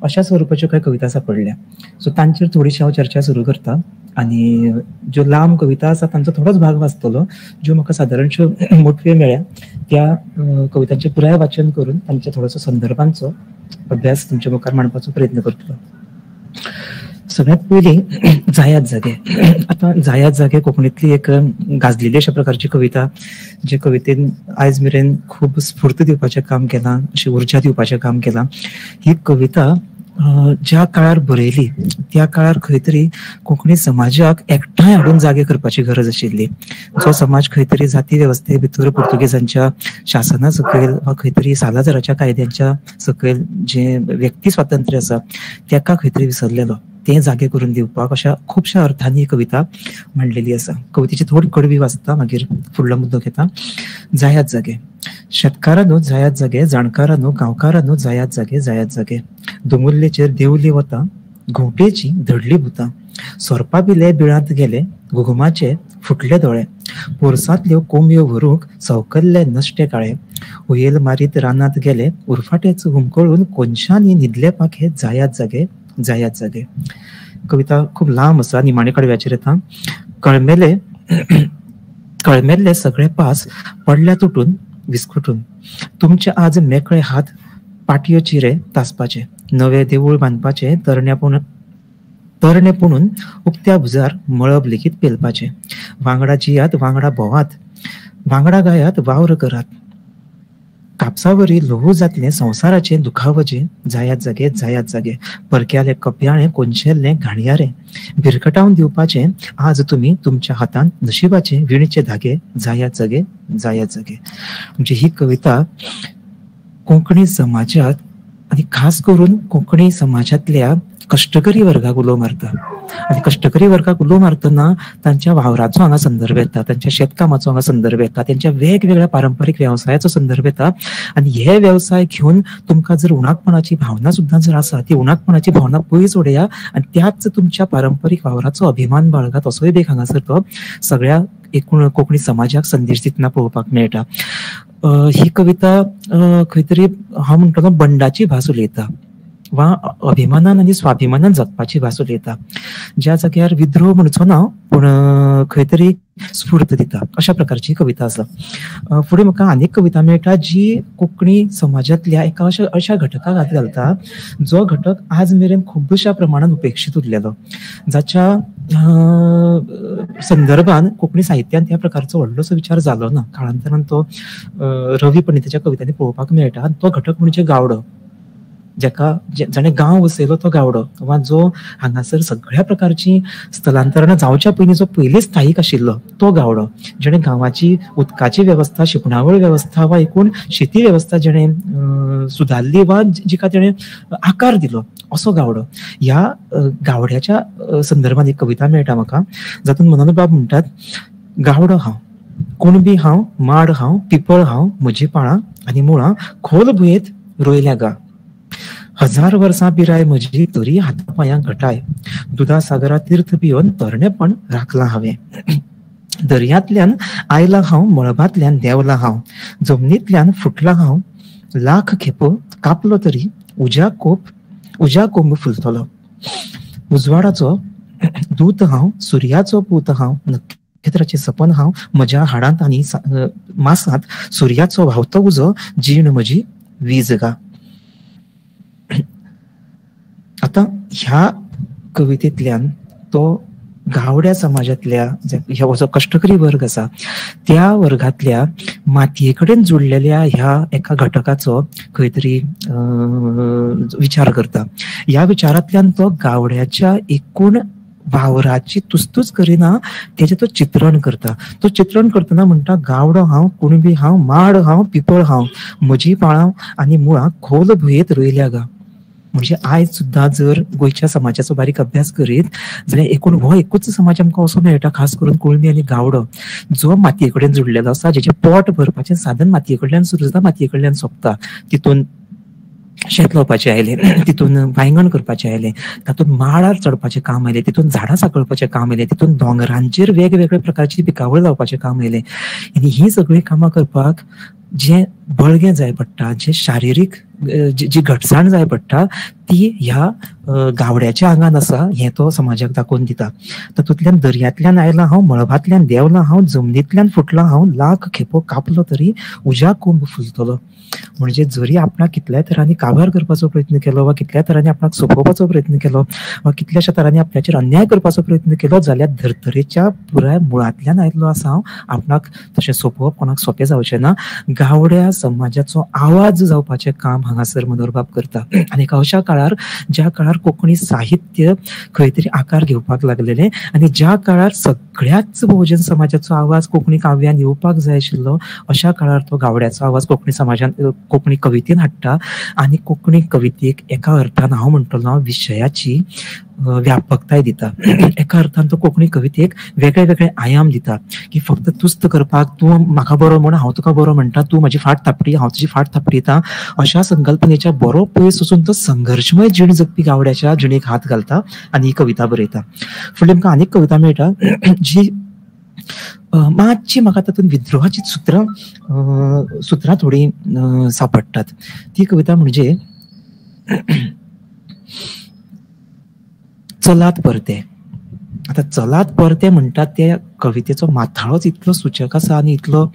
अशा स्वरुपाच्यो कांय कविता सांपडल्या. सो तांचेर थोडीशी हांव चर्चा सुरू करता आनी ज्यो लांब कविता आसा तांचो थोडोच भाग वाचतलो. ज्यो म्हाका सादारणश्यो मोटव्यो मेळ्ळ्या त्या कवितांचें पुराय वाचन करून तांच्या थोडोसो संदर्भांचो अभ्यास तुमच्या मुखार मांडपाचो प्रयत्न करतलो. सगळ्यात पयलीं जायात जागे. आतां जायात जागे कोंकणींतली एक गाजलेली अशा प्रकारची कविता, जे कवितेन आयज मेरेन खूब स्फूर्त दिवपाचें काम केलां, अशी उर्जा दिवपाचें काम केलां. ही कविता ज्या काळार बरयली त्या काळार खंय तरी कोंकणी समाजाक एकठांय हाडून जागे करपाची गरज आशिल्ली. जो समाज खंय तरी जाती वेवस्थे भितर पुर्तुगेजांच्या शासना सकयल वा खंय तरी सालाझाराच्या कायद्यांच्या सकयल जे व्यक्ती स्वातंत्र्य आसा तेका खंय तरी विसरलेलो, तें जागे करून दिवपाक अशा खुबश्या अर्थांनी ही कविता मांडलेली आसा. कवितेची थोडी कडवी वाचता, मागीर फुडलो मुद्दो घेता. जायात जागे. शेतकारांनो जायात जागे, जाणकारांनो गांवकारांनो जायात जागे, जायात जागे. दोंगुल्लेचेर देंवली वता, घोंटेची धडली भुतां, सोरपा बिले बिळांत गेले, घुघुमाचे फुटले दोळे, पोरसांतल्यो कोंबयो व्हरूंक सवकल्ले नश्टे काळे, हुयेल मारीत रानांत गेले, उरफाटेच हुमकळून कोनशांनी न्हिदले पाखे, जायात जागे, जायात जागे. कविता खूब लांब आसा, निमाणे कडव्याचेर येता. कळमेल्ले सगळे पास पडल्या तुटून विस्कुटून, तुमचे आज मेकळे हात पाटयो चिरे तासपाचे, नवे देवूळ बांदपाचे, तरणे पुणून उक्त्या भुजार मळब लेगीत पेलपाचे, वांगडा जियात वांगडा भोवात, वांगडा गायात वावर करात, कापसावरी ल्हवू जातलें संवसाराचें दुखावजें, जायात जागे, जायात जागे. परक्याले कपयाळें कोनशेल्लें घाणयारें भिरकटावन दिवपाचें आज तुमी तुमच्या हातान नशिबाचे विणचे धागे, जायात जागे, जायात जागे. म्हणजे ही कविता कोंकणी समाजात आनी खास करून कोंकणी समाजांतल्या कश्टकरी वर्गाक उलो मारता. आनी कश्टकरी वर्गाक उलो मारतना तांच्या वावराचो हांगा संदर्भ येता, तांच्या शेतकामाचो हांगा संदर्भ येता, तांच्या वेगवेगळ्या पारंपारीक वेवसायाचो संदर्भ येता. आनी हे वेवसाय घेवन तुमकां जर उणाकपणाची भावना सुद्दां जर आसा, ती उणाकपणाची भावना पयस उडया आनी त्याच तुमच्या पारंपारीक वावराचो अभिमान बाळगात, असोय बेग हांगासर तो सगळ्या एकूण कोंकणी समाजाक संदेश दितना पळोवपाक मेळटा. ही कविता खंय तरी हांव म्हणटलो बंडाची भास उलयता. वा अभिमानान आनी स्वाभिमानान जगपाची भास उलयता, ज्या जाग्यार विद्रोह म्हणचो ना पूण खंय तरी स्फूर्त दिता अशा प्रकारची कविता आसा. फुडें म्हाका आनीक कविता मेळटा जी कोंकणी समाजांतल्या एका अशा घटकाक हात घालता जो घटक आज मेरेन खुबश्या प्रमाणान उपेक्षीत उरलेलो, जाच्या संदर्भान कोंकणी साहित्यांत ह्या प्रकारचो व्हडलोसो विचार जालो ना. काळांतरान तो रवी पंडिताच्या कवितांनी पळोवपाक मेळटा. तो घटक म्हणजे गावडो, जेका जाणें गांव वसयलो तो गावडो, वा जो हांगासर सगळ्या प्रकारची स्थलांतरणां जावच्या पयलीं जो पयलीं स्थायीक आशिल्लो तो गावडो, जेणे गांवाची उदकाची वेवस्था, शिंपणावळ वेवस्था वा एकूण शेती वेवस्था जेणे सुदारली वा जिका तेणें आकार दिलो असो गावडो. ह्या गावड्याच्या संदर्भात एक कविता मेळटा म्हाका, जातूंत मनोहरबाब म्हणटात, गावडो हांव, कुणबी हांव, माड हांव, पिपळ हांव, म्हजी पाळां आनी मुळां खोल भुंयेंत रोयल्या गा. 1000 वर्सां पिराय म्हजी तरी हाता पांयांक घटाय, दुदा सागरा तीर्थ पिवन तरणेपण राखलां हांवें. दर्यांतल्यान आयला हांव, मळबांतल्यान देंवला हांव, जमनींतल्यान फुटला हांव, लाख खेपो कापलो तरी उज्या कोंब फुलतलो. उजवाडाचो दूत हांव, सुर्याचो पूत हांव, नखेत्राचें सपन हांव, म्हज्या हाडांत आनी मासांत सुर्याचो व्हांवतो उजो, जीण म्हजी वीज गा. आतां ह्या कवितेंतल्यान तो गावड्या समाजांतल्या हो जो कश्टकरी वर्ग आसा त्या वर्गांतल्या मातये कडेन जुडलेल्या ह्या एका घटकाचो खंय तरी विचार करता. ह्या विचारांतल्यान तो गावड्याच्या एकूण वावराची तुस्तूच करिना, तेजें तो चित्रण करता. तो चित्रण करतना म्हणटा, गावडो हांव, कुणबी हांव, माड हांव, पिपळ हांव, म्हजी पाळां आनी मुळां खोल भुंयेंत रोयल्या गा. म्हणजे आयज सुद्दां जर गोंयच्या समाजाचो बारीक अभ्यास करीत जाल्यार एकूण हो एकूच समाज आमकां असो मेळटा, खास करून कुळमी आनी गावडो, जो मातये कडेन जुडलेलो आसा, जेचें पोट भरपाचें साधन मातये कडल्यान सुरू जाता, मातये कडल्यान सोंपता. तितून शेत लावपाचें आयलें, तितून वांयगण करपाचें आयलें, तातूंत माडार चडपाचें काम आयलें, तितून झाडां सांखळपाचें काम आयलें, तितून दोंगरांचेर वेगवेगळे प्रकारची पिकावळ लावपाचें काम आयलें. आनी हीं सगळीं कामां करपाक जें बळगें जाय पडटा, जें शारिरीक जी घटसाण जाय पडटा ती ह्या गावड्याच्या आंगान आसा हें तो समाजाक दाखोवन दिता. तातूंतल्यान दर्यांतल्यान आयला हांव, मळबांतल्यान देंवला हांव, जमनींतल्यान फुटला हांव, लाख खेपो कापलो तरी उज्या कोंब फुलतलो. म्हणजे जरी आपणाक कितल्याय तरांनी काबार करपाचो प्रयत्न केलो वा कितल्याय तरांनी आपणाक सोंपोवपाचो प्रयत्न केलो वा कितल्याश्या तरांनी आपल्याचेर अन्याय करपाचो प्रयत्न केलो जाल्यार धर्तरेच्या पुराय मुळांतल्यान आयिल्लो आसा हांव, आपणाक तशें सोंपोवप कोणाक सोंपें जावचें ना. गावड्या समाजाचो आवाज जावपाचें काम हांगासर मनोहरबाब करता. आनी एका अशा काळार ज्या काळार कोंकणी साहित्य खंय तरी आकार घेवपाक लागलेलें आनी ज्या काळार सगळ्याच बहुजन समाजाचो आवाज कोंकणी काव्यान येवपाक जाय आशिल्लो अशा काळार तो गावड्याचो आवाज कोंकणी समाजान कोंकणी कवितेन हाडटा. आनी कोंकणी कवितेक एका अर्थान हांव म्हणटलो विशयाची व्यापकताय दिता. एका अर्थान तो कोंकणी कवितेक वेगळे वेगळे आयाम दिता की फक्त तुस्त करपाक तूं म्हाका बरो म्हण हांव तुका बरो म्हणटा, तूं म्हजी फाट थापटी हांव तुजी फाट थापटिता अशा संकल्पनेच्या बरो पयस वचून तो संघर्शमय जीण जगपी गावड्याच्या जिणेक हात घालता आनी ही कविता बरयता. फुडली आमकां आनीक कविता मेळटा जी मातशी म्हाका तातूंत विद्रोहाची सुत्रां थोडीं सांपडटात. ती कविता म्हणजे चलात परते. आतां चलात परते म्हणटात ते कवितेचो माथाळोच इतलो सूचक आसा आनी इतलो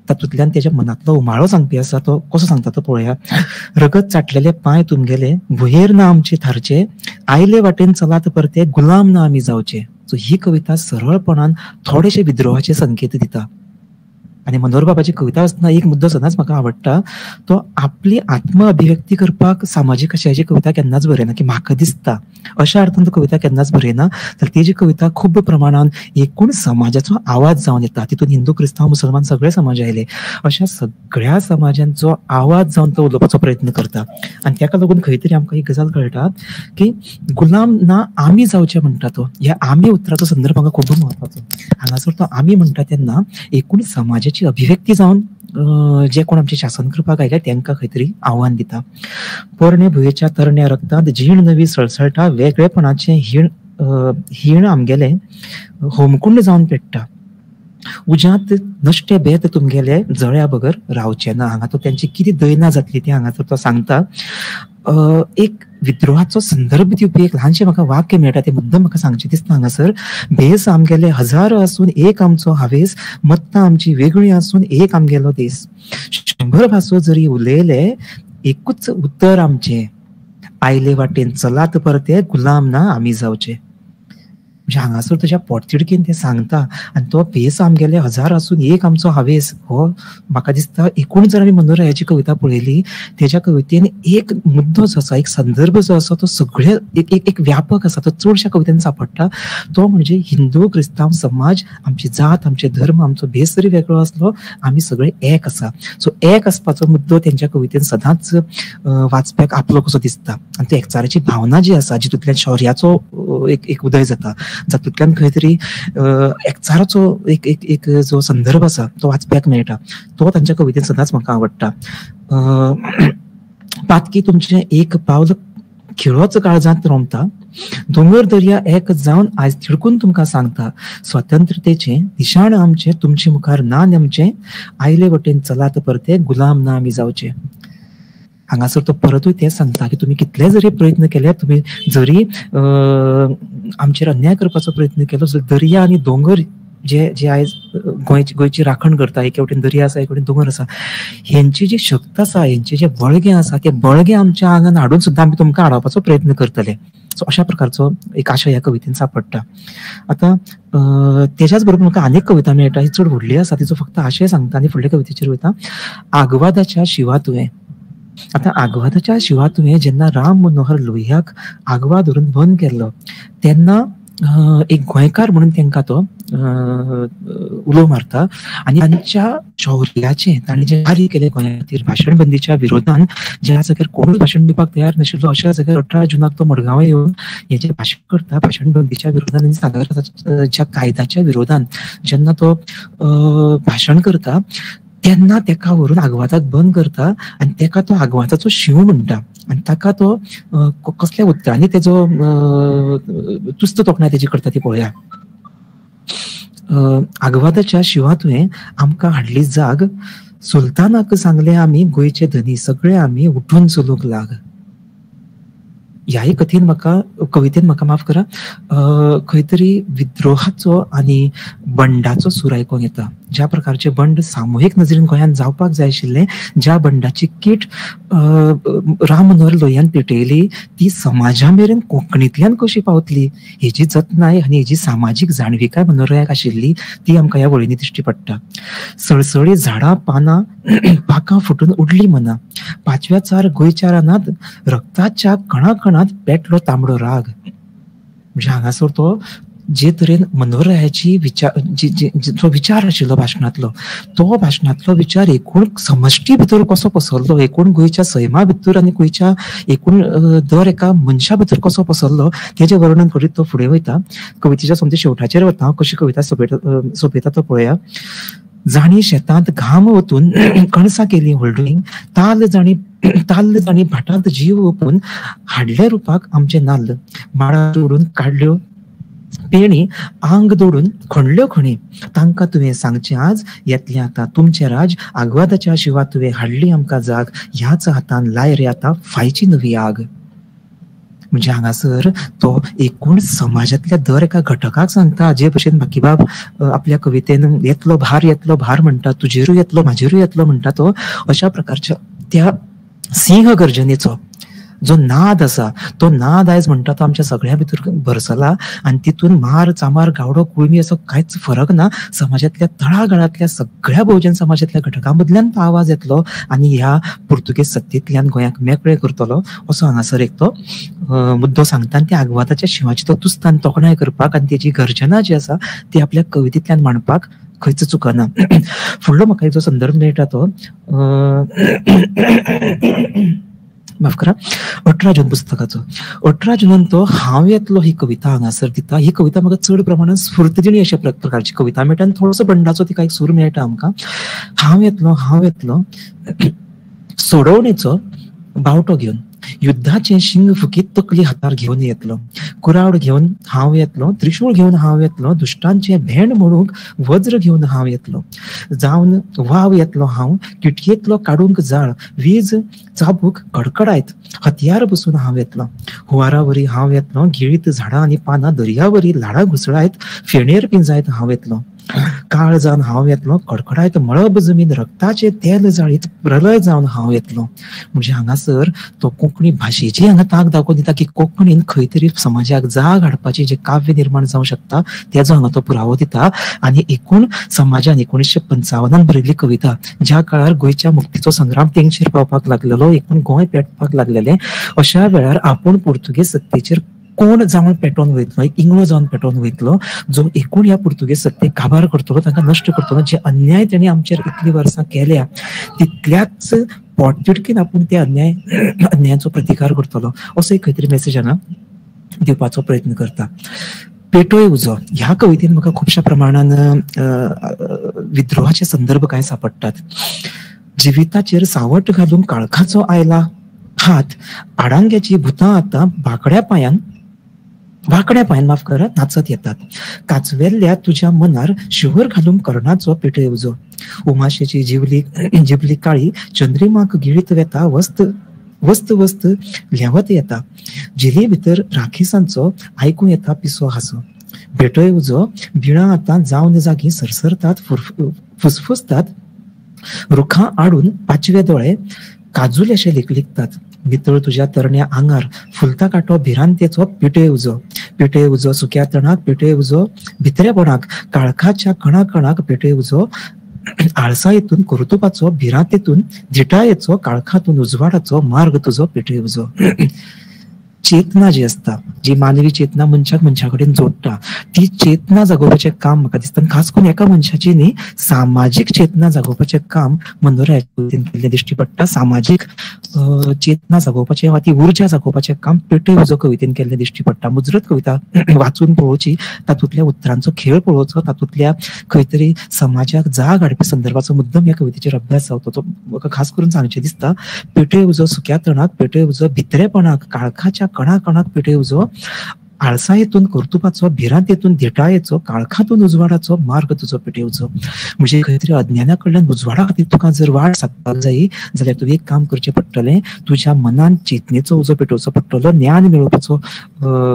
तातूंतल्यान तेच्या मनांतलो उमाळो सांगपी आसा. तो कसो सांगता तो पळोवया. रगत चाटलेले पांय तुमगेले, भुंयेर ना आमचे थारचे, आयले वाटेन चलात परते, गुलाम ना आमी जावचे. सो ही कविता सरळपणान थोडेशे विद्रोहाचे संकेत दिता. आनी मनोहरबाबाची कविता आसतना एक मुद्दो सदांच म्हाका आवडटा, तो आपली आत्म अभिव्यक्ती करपाक सामाजीक आशयाची कविता केन्नाच बरयना की म्हाका दिसता अशा अर्थान तो कविता केन्नाच बरयना, तर तेजी कविता खूब प्रमाणान एकूण समाजाचो आवाज जावन येता. तितून हिंदू, क्रिस्तांव, मुसलमान सगळे समाज आयले, अशा सगळ्या समाजांचो आवाज जावन तो उलोवपाचो प्रयत्न करता. आनी ताका लागून खंय तरी आमकां एक गजाल कळटा की गुलाम ना आमी जावचे म्हणटा तो. ह्या आमी उतराचो संदर्भ म्हाका खूब म्हत्वाचो. हांगासर तो आमी म्हणटा तेन्ना एकूण समाजाची अभिव्यक्ती जावन जे कोण आमचे शासन करपाक आयले तांकां खंय तरी आव्हान दिता. पोरणे भुंयेच्या तरण्या रक्तांत जीण नवी सळसळटा, वेगळेपणाचें हीण आमगेलें होमकुंड जावन पेट्टा. उज्यांत नश्टे बेत तुमगेले जळ्या बगर रावचे ना. हांगा तो त्यांची कितें दैना जातली ती हांगासर तो सांगता. एक विद्रोहाचो संदर्भ दिवपी एक ल्हानशें म्हाका वाक्य मेळटा, तें मुद्दम म्हाका सांगचें दिसता हांगासर. भेस आमगेले हजार आसून एक आमचो हावेस, मत्तां आमची वेगळी आसून एक आमगेलो देस, 100 भासो जरी उलयले एकूच उतर आमचें, आयले वाटेन चलात परते गुलाम ना आमी जावचे. म्हणजे हांगासर तुज्या पोटतिडकीन ते सांगता आनी तो भेस आमगेले हजार आसून एक आमचो हावेस हो म्हाका दिसता एकूण जर आमी मनोहररायाची कविता पळयली तेज्या कवितेन एक मुद्दो जो आसा, एक संदर्भ जो आसा तो सगळे एक एक एक व्यापक आसा, तो चडश्या कवितेन सांपडटा. तो म्हणजे हिंदू क्रिस्तांव समाज, आमची जात, आमचे धर्म, आमचो भेस जरी वेगळो आसलो आमी सगळे एक आसा. सो एक आसपाचो मुद्दो तेंच्या कवितेन सदांच वाचप्याक आपलो कसो दिसता आनी तो एकचाराची भावना जी आसा जितूंतल्यान शौर्याचो एक एक उदय जाता, जातूंतल्यान खंय तरी एकचाराचो एक एक एक जो संदर्भ आसा तो वाचप्याक मेळटा, तो तांच्या कवितेन सदांच म्हाका आवडटा. पातकी तुमचें एक पावल खिळोच काळजांत रोमता, दोंगर दर्या एक जावन आयज तिडकून तुमकां सांगता, स्वतंत्रतेचें निशाण आमचें तुमचे मुखार ना नेमचें, आयले वटेन चलात परते गुलाम ना आमी जावचे. हांगासर तो परतूय तें सांगता की तुमी कितले जरी प्रयत्न केले, तुमी जरी आमचेर अन्याय करपाचो प्रयत्न केलो, दर्या आनी दोंगर जे जे आयज गोंयची राखण करता, एके वटेन दर्या आसा एके वटेन दोंगर आसा, हेंची जी शक्त आसा, हेंचे जे बळगें आसा तें बळगें आमच्या आंगान हाडून सुद्दां आमी तुमकां आडावपाचो प्रयत्न करतले. सो अशा प्रकारचो एक आशय ह्या कवितेन सांपडटा. आतां तेच्याच बरोबर म्हाका आनीक कविता मेळटा, ही चड व्हडली आसा, तिचो फक्त आशय सांगता आनी फुडल्या कवितेचेर वयता. आगवादाच्या शिवा तुवें. आतां आगवादाच्या शिवा तुवें जेन्ना राम मनोहर लोहियाक आगवा धरून बंद केल्लो तेन्ना एक गोंयकार म्हणून तांकां तो उलो मारता आनी तांच्या शौर्याचें तांणी जें कार्य केलें गोंया खातीर भाशणबंदीच्या विरोधान, ज्या जाग्यार कोणूच भाशण दिवपाक तयार नाशिल्लो अशा जाग्यार 18 जुनाक तो मडगांव येवन हें जें भाशण करता भाशणबंदीच्या विरोधान आनी सादरच्या कायद्याच्या विरोधान जेन्ना तो भाशण करता तेन्ना तेका व्हरून आगवादाक बंद करता आनी तेका तो आगवादाचो शींव म्हणटा आनी ताका तो कसल्या उतरांनी तेजो तुस्त तोखणाय तेजी करता ती पळया. आगवादाच्या शिवा तुवें आमकां हाडली जाग, सुलतानाक सांगलें आमी गोंयचे धनी सगळे आमी उठून चलूंक लाग. ह्याय कथेन म्हाका, कवितेन म्हाका माफ करा, खंय तरी विद्रोहाचो आनी बंडाचो सूर आयकूंक येता. ज्या प्रकारचे बंड सामुहीक नजरेन गोंयांत जावपाक जाय आशिल्लें, ज्या बंडाची कीट राम मनोहर लोहियान पेटयली ती समाजा मेरेन कोंकणींतल्यान कशी पावतली हेजी जतनाय आनी हेजी सामाजीक जाणविकाय मनोहररायाक आशिल्ली ती आमकां ह्या वळींनी दिश्टी पडटा. सळसळी झाडां पानां पाखां फुटून उडली मनां, पाचव्या चार गोंयच्या रानांत रक्ताच्या कणाकणांत पेटलो तांबडो राग. म्हणजे हांगासर तो जे तरेन मनोहररायाची विचार जो विचार आशिल्लो भाशणांतलो, तो भाशणांतलो विचार एकूण समश्टी भितर कसो पसरलो, एकूण गोंयच्या सैमा भितर आनी गोंयच्या एकूण दर एका मनशा भितर कसो पसरलो तेजें वर्णन करीत तो फुडें वयता. कवितेच्या सोमते शेवटाचेर वता, कशी कविता सोंपयता तो पळया. जाणी शेतांत घाम ओतून कणसां केली होल्डींग, ताल जाणी भाटांत जीव ओपून हाडले रुपाक आमचे नाल्ल, माडा तोडून काडल्यो पेणी, आंग दोडून खणल्यो खणी, तांकां तुवें सांगचें आज येतलें आतां तुमचें राज, आगवादाच्या शिवा तुवें हाडली आमकां जाग, ह्याच हातान लाय रे आतां फायची नवी आग. म्हणजे हांगासर तो एकूण समाजांतल्या दर एका घटकाक सांगता, जे भशेन बाकीबाब आपल्या कवितेन येतलो भार येतलो भार म्हणटा, तुजेरूय येतलो म्हाजेरूय येतलो म्हणटा, तो अशा प्रकारच्या त्या सिंह गर्जनेचो जो नाद आसा तो नाद आयज म्हणटा तो आमच्या सगळ्या भितर भरसला आनी तितून मार चामार गावडो कुळमी असो कांयच फरक ना, समाजांतल्या तळागाळांतल्या सगळ्या बहुजन समाजांतल्या घटकां मदल्यान तो आवाज येतलो आनी ह्या पुर्तुगेज सत्तेंतल्यान गोंयाक मेकळें करतलो असो हांगासर एक तो मुद्दो सांगता. आनी त्या आगवादाच्या शिंवाची तो तुस्तान तोखणाय करपाक आनी तेजी गर्जना जी आसा ती आपल्या कवितेंतल्यान मांडपाक खंयच चुकना. फुडलो म्हाका जो संदर्भ मेळटा तो माफ करा, 18 जून पुस्तकाचो. 18 जुनान तो हांव येतलो ही कविता हांगासर दिता. ही कविता म्हाका चड प्रमाणान स्फूर्तदिणी अशा प्रकारची कविता मेळटा आनी थोडोसो बंडाचो तिका एक सूर मेळटा आमकां. हांव येतलो हांव येतलो सोडवणेचो बावटो घेवन, युद्धाचे शिंग फुकीत तकली हातार घेवन येतलो, कुराड घेवन हांव येतलो, त्रिशूळ घेवन हांव येतलो, दुश्टांचे भेंड म्हणूंक वज्र घेवन हांव येतलो, जावन वाव येतलो हांव, किटयेंतलो काडूंक जाळ, वीज चाबूक कडकडायत हत्यार बसून हांव येतलो, हुवारावरी हांव येतलो, गिळीत झाडां आनी पानां दर्यावरी लाडां घुसळायत फेणेर पिंजायत हांव येतलो, काळ जावन हांव येतलो, कडकडायत मळब जमीन रक्ताचे तेल जाळीत प्रलय जावन हांव येतलो. म्हणजे हांगासर तो कोंकणी भाशेची हांगा तांक दाखोवन दिता की कोंकणीन खंय तरी समाजाक जाग हाडपाची जे काव्य निर्माण जावं शकता तेजो हांगा तो पुरावो दिता. आनी एकूण समाजान 1955 बरयल्ली कविता, ज्या काळार गोंयच्या मुक्तीचो संग्राम तेंगशेर पावपाक लागलेलो, एकूण गोंय पेटपाक लागलेलें, अशा वेळार आपूण पुर्तुगेज सत्तेचेर कोण जावन पेटोवन वयतलो, एक इंगळो जावन पेटोवन वयतलो जो एकूण ह्या पुर्तुगेज सत्तेक काबार करतलो, तांकां नश्ट करतलो. जे अन्याय तेणी आमचेर इतली वर्सां केल्या तितल्याच पोटतिडकीन आपूण त्या अन्यायाचो प्रतिकार करतलो असो एक खंय तरी मेसेज हांगा दिवपाचो प्रयत्न करता. पेटोय उजो ह्या कवितेन म्हाका खुबश्या प्रमाणान विद्रोहाचे संदर्भ कांय सापडटात. जिविताचेर सावट घालून काळखाचो आयला हात, आडांग्याची भुतां आतां बांकड्या पांयान माफ करा नाचत येतात, काचवेल्ल्या तुज्या मनार शिवर घालून कर्णाचो पेटय उजो, उमाशेची जिबली काळी चंद्रिमाक गिळीत वेता, वस्त वस्त वस्त ल्हेंवत येता, झिली भितर राखेसांचो आयकूं येता पिसो हांसो, भेटय उजो बिळां आतां जावन जागी सरसरतात फुसफुसतात, रुखां आडून पाचवे दोळे काजुलेशे लिकलिकतात, नितळ तुज्या तरण्या आंगार फुलता कांटो भिरांतेचो पेटय उजो, पेटय उजो सुक्या तणाक, पेटय उजो भितरेपणाक, काळखाच्या कणाकणाक पेटय उजो, आळसायेतून कर्तुपाचो भिरांतेतून धिटायेचो काळखातून उजवाडाचो मार्ग तुजो पेटय उजो. चेतना जी आसता, जी मानवी चेतना मनशाक मनशा कडेन जोडटा, ती चेतना जागोवपाचें काम म्हाका दिसता, खास करून एका मनशाची न्ही सामाजीक चेतना जागोवपाचें काम मनोरायाचे कवितेन केल्लें दिश्टी पडटा. सामाजीक चेतना जागोवपाचें वा ती उर्जा जागोवपाचें काम पेटय उजो कवितेन केल्लें दिश्टी पडटा. मुजरत कविता वाचून पळोवची, तातूंतल्या उतरांचो खेळ पळोवचो, तातूंतल्या खंय तरी समाजाक जाग हाडपी संदर्भाचो मुद्दम ह्या कवितेचेर अभ्यास जावचो. तो म्हाका खास करून सांगचें दिसता. पेटय उजो सुक्या तणाक, पेटय उजो भितरेपणाक, काळखाच्या कणाकणाक पेटय उजो, आळसायेतून कर्तुपाचो भिरांतेतून धिटायेचो काळखातून उजवाडाचो मार्ग तुजो पेटय उजो. म्हणजे खंय तरी अज्ञाना कडल्यान उजवाडा खातीर तुका जर वाट सादपाक जाय जाल्यार तुवें एक काम करचें पडटलें, तुज्या मनान चेतनेचो उजो पेटोवचो पडटलो, ज्ञान मेळोवपाचो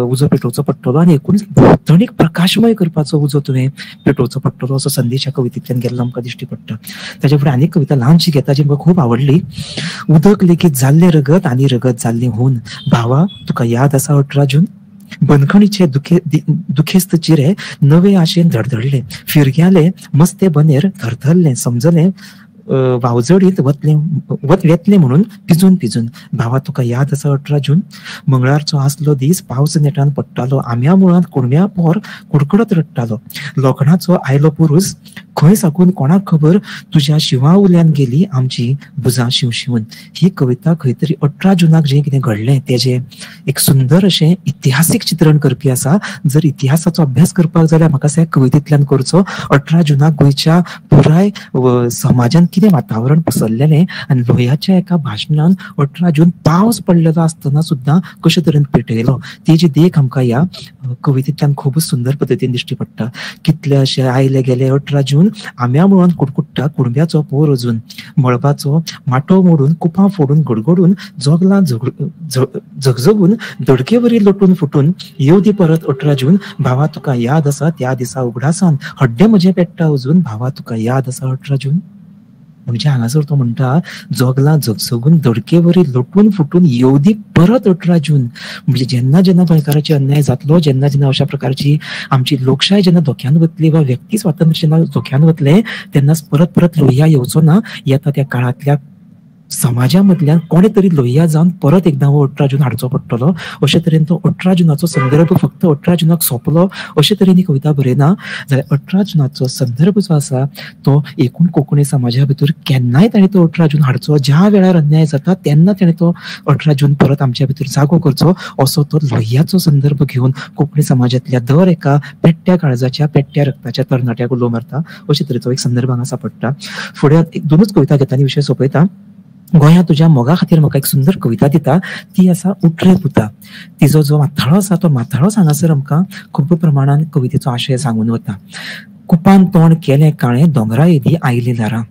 उजो पेटोवचो पडटलो आनी एकूण भोंवतणीक प्रकाशमय करपाचो उजो तुवें पेटोवचो पडटलो असो संदेश ह्या कवितेंतल्यान गेल्लो आमकां दिश्टी पडटा. ताच्या फुडें आनीक कविता ल्हानशी घेता जी म्हाका खूब आवडली. उदक लेगीत जाल्लें रगत आनी रगत जाल्लें हून, भावा तुका याद आसा 18 जून, बंदखणीचे दुखेस्त चिरे नवे आशेन धडधडले, फिरग्याले मस्ते बनेर थरथरले, समजले वावजडीत वतले वेतले म्हणून पिजून पिजून, भावा तुका याद आसा 18 जून, मंगळारचो आसलो दीस पावस नेटान पडटालो, आंब्या मुळांत कुडम्या पोर कुडकुडत रडटालो, लोखणाचो आयलो पुरूस खंय साकून कोणाक खबर, तुज्या शिंवा उल्यान गेली आमची भुजां शिवशिवून. ही कविता खंय तरी 18 जुनाक जें कितें घडलें तेजें एक सुंदर अशें इतिहासीक चित्रण करपी आसा. जर इतिहासाचो अभ्यास करपाक जाल्यार म्हाका ह्या कवितेंतल्यान करचो. 18 जुनाक गोंयच्या पुराय समाजान कितें वातावरण पसरलेलें आनी लोहियाच्या एका भाशणान 18 जून पावस पडलेलो आसतना सुद्दां कशे तरेन पेटयलो तेजी देख आमकां ह्या कवितेंतल्यान खूबच सुंदर पद्दतीन दिश्टी पडटा. कितले अशे आयले गेले 18 जून, आंब्या मुळांत कुडकुडटा कुडम्याचो पोर अजून, मळबाचो माटो मोडून कुपां फोडून गडगडून, जोगलां झगझगून दडकेवरी लोटून फुटून, येवदी परत 18 जून, भावा तुका याद आसा त्या दिसा उगडासान हड्डें म्हजें पेट्टा अजून, भावा तुका याद आसा 18 जून. म्हणजे हांगासर तो म्हणटा जोगलां झगझगून दडकेवरी लोटून फुटून येवदी परत 18 जून. म्हणजे जेन्ना जेन्ना गोंयकाराचेर अन्याय जातलो, जेन्ना जेन्ना अशा प्रकारची आमची लोकशाय जेन्ना धोक्यान वतली वा व्यक्ती स्वातंत्र्य जेन्ना धोक्यान वतलें तेन्नाच परत परत लोहिया येवचो ना. येता त्या काळांतल्या समाजा मदल्यान कोणे तरी लोहिया जावन परत एकदां हो 18 जून हाडचो पडटलो. अशे तरेन तो 18 जुनाचो संदर्भ फक्त 18 जुनाक सोंपलो अशे तरेन ही कविता बरयना, जाल्यार 18 जुनाचो संदर्भ जो आसा तो एकूण कोंकणी समाजा भितर केन्नाय ताणें तो 18 जून हाडचो, ज्या वेळार अन्याय जाता तेन्ना ताणें तो 18 जून परत आमच्या भितर जागो करचो असो तो लोहियाचो संदर्भ घेवन कोंकणी समाजांतल्या दर एका पेट्ट्या काळजाच्या पेट्ट्या रक्ताच्या तरणाट्याक उलो मारता अशे तरेचो एक संदर्भ हांगा सापडटा. फुडें एक दोनूच कविता घेता आनी विशय सोंपयता. गोंया तुज्या मोगा खातीर म्हाका एक सुंदर कविता दिता, ती आसा उठ रे पुता. तिजो जो माथाळो आसा तो माथाळोच हांगासर आमकां खूब प्रमाणान कवितेचो आशय सांगून वता. कुपान तोंड केलें काळें, दोंगरा येदी आयली दारां,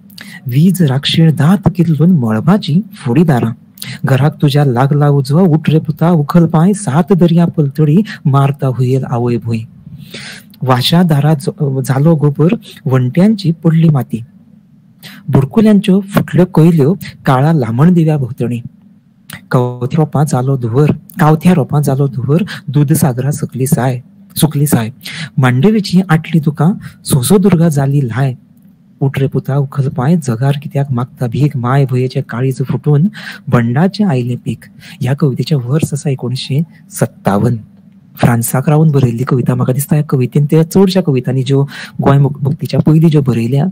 वीज राक्षीण दांत किल्लून मळबाची फोडी दारां, घराक तुज्या लागला उजो, उठ रे पुता उखल पांय, सात दर्या पलतडी मारता हुयेल आवय भूंय, वाशा दारा जालो गोबर, वणट्यांची पडली माती, बुडकुल्यांच्यो फुटल्यो कोयल्यो काळा लामण दिव्या भोंवतणी, कावथ्या रोपां जालो धुंवर, कावथ्या रोपां जालो धुंवर, दूदसागरा सकली साय सुकली साय, मांडवीची आटली दुकां, सोसोदुर्गा जाली ल्हाय, उठ रे पुता उखल पांय, जगार कित्याक मागता भीक, माय भुंयेचें काळीज फुटून बंडाचें आयलें पीक. ह्या कवितेचें वर्स आसा 1957. फ्रांसाक रावन बरयल्ली कविता. म्हाका दिसता ह्या कवितेन त्या चडश्या कवितांनी ज्यो गोंय मुक्तीच्या पयलीं ज्यो बरयल्या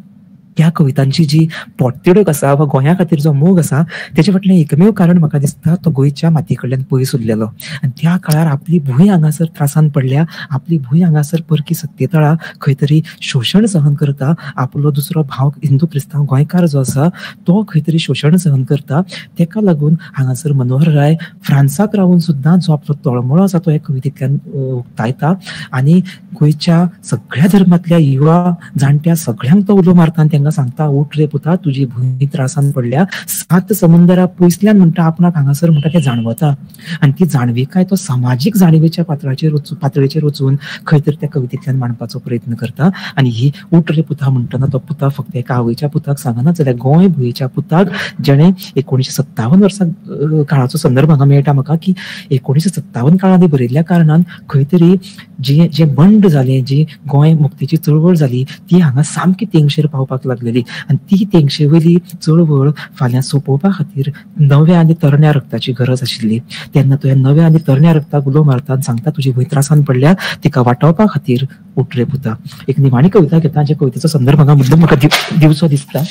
त्या कवितांची जी पोटतिडक आसा वा गोंया खातीर जो मोग आसा तेचे फाटलें एकमेव कारण म्हाका दिसता तो गोंयच्या माती कडल्यान पयस उरलेलो आनी त्या काळार आपली भूंय हांगासर त्रासान पडल्या, आपली भूंय हांगासर परकी सत्तेतळा खंय तरी शोशण सहन करता, आपलो दुसरो भाव हिंदू क्रिस्तांव गोंयकार जो आसा तो खंय तरी शोशण सहन करता. तेका लागून हांगासर मनोहर राय फ्रांसाक रावन सुद्दां जो आपलो तळमळो आसा तो ह्या कवितेंतल्यान उक्तायता आनी गोंयच्या सगळ्या धर्मांतल्या युवा जाणट्या सगळ्यांक तो उलो मारता आनी तांकां सांगता उठ रे पुता तुजी भूंय त्रासान पडल्या, सात समुंदरा पयसल्यान म्हणटा आपणाक हांगासर म्हणटा तें जाणवता आनी ती जाणविकाय तो समाजीक जाणिवेच्या पातळेचेर वचून खंय तरी त्या कवितेंतल्यान मांडपाचो प्रयत्न करता. आनी ही उठ रे पुता म्हणटना तो पुता फक्त एका आवयच्या पुताक सांगना जाल्यार गोंय भुंयेच्या पुताक, जेणे 1957 वर्सा काळाचो संदर्भ हांगा मेळटा म्हाका की 1957 काळांत बरयल्ल्या कारणान खंय तरी जे जे बंड जालें, जी गोंय मुक्तीची चळवळ जाली ती हांगा सामकी तेंगशेर पावपाक लागलेली आनी ती तेंगशे वयली चळवळ फाल्यां सोंपोवपा खातीर नव्या आनी तरण्या रक्ताची गरज आशिल्ली. तेन्ना तो ह्या नव्या आनी तरण्या रक्ताक उलो मारता आनी सांगता तुजी भूंय त्रासान पडल्या, तिका वाटावपा खातीर उठ रे पुता. एक निमाणी कविता घेता ज्या कवितेचो संदर्भ हांगा मुद्दम म्हाका दिवचो दिसता,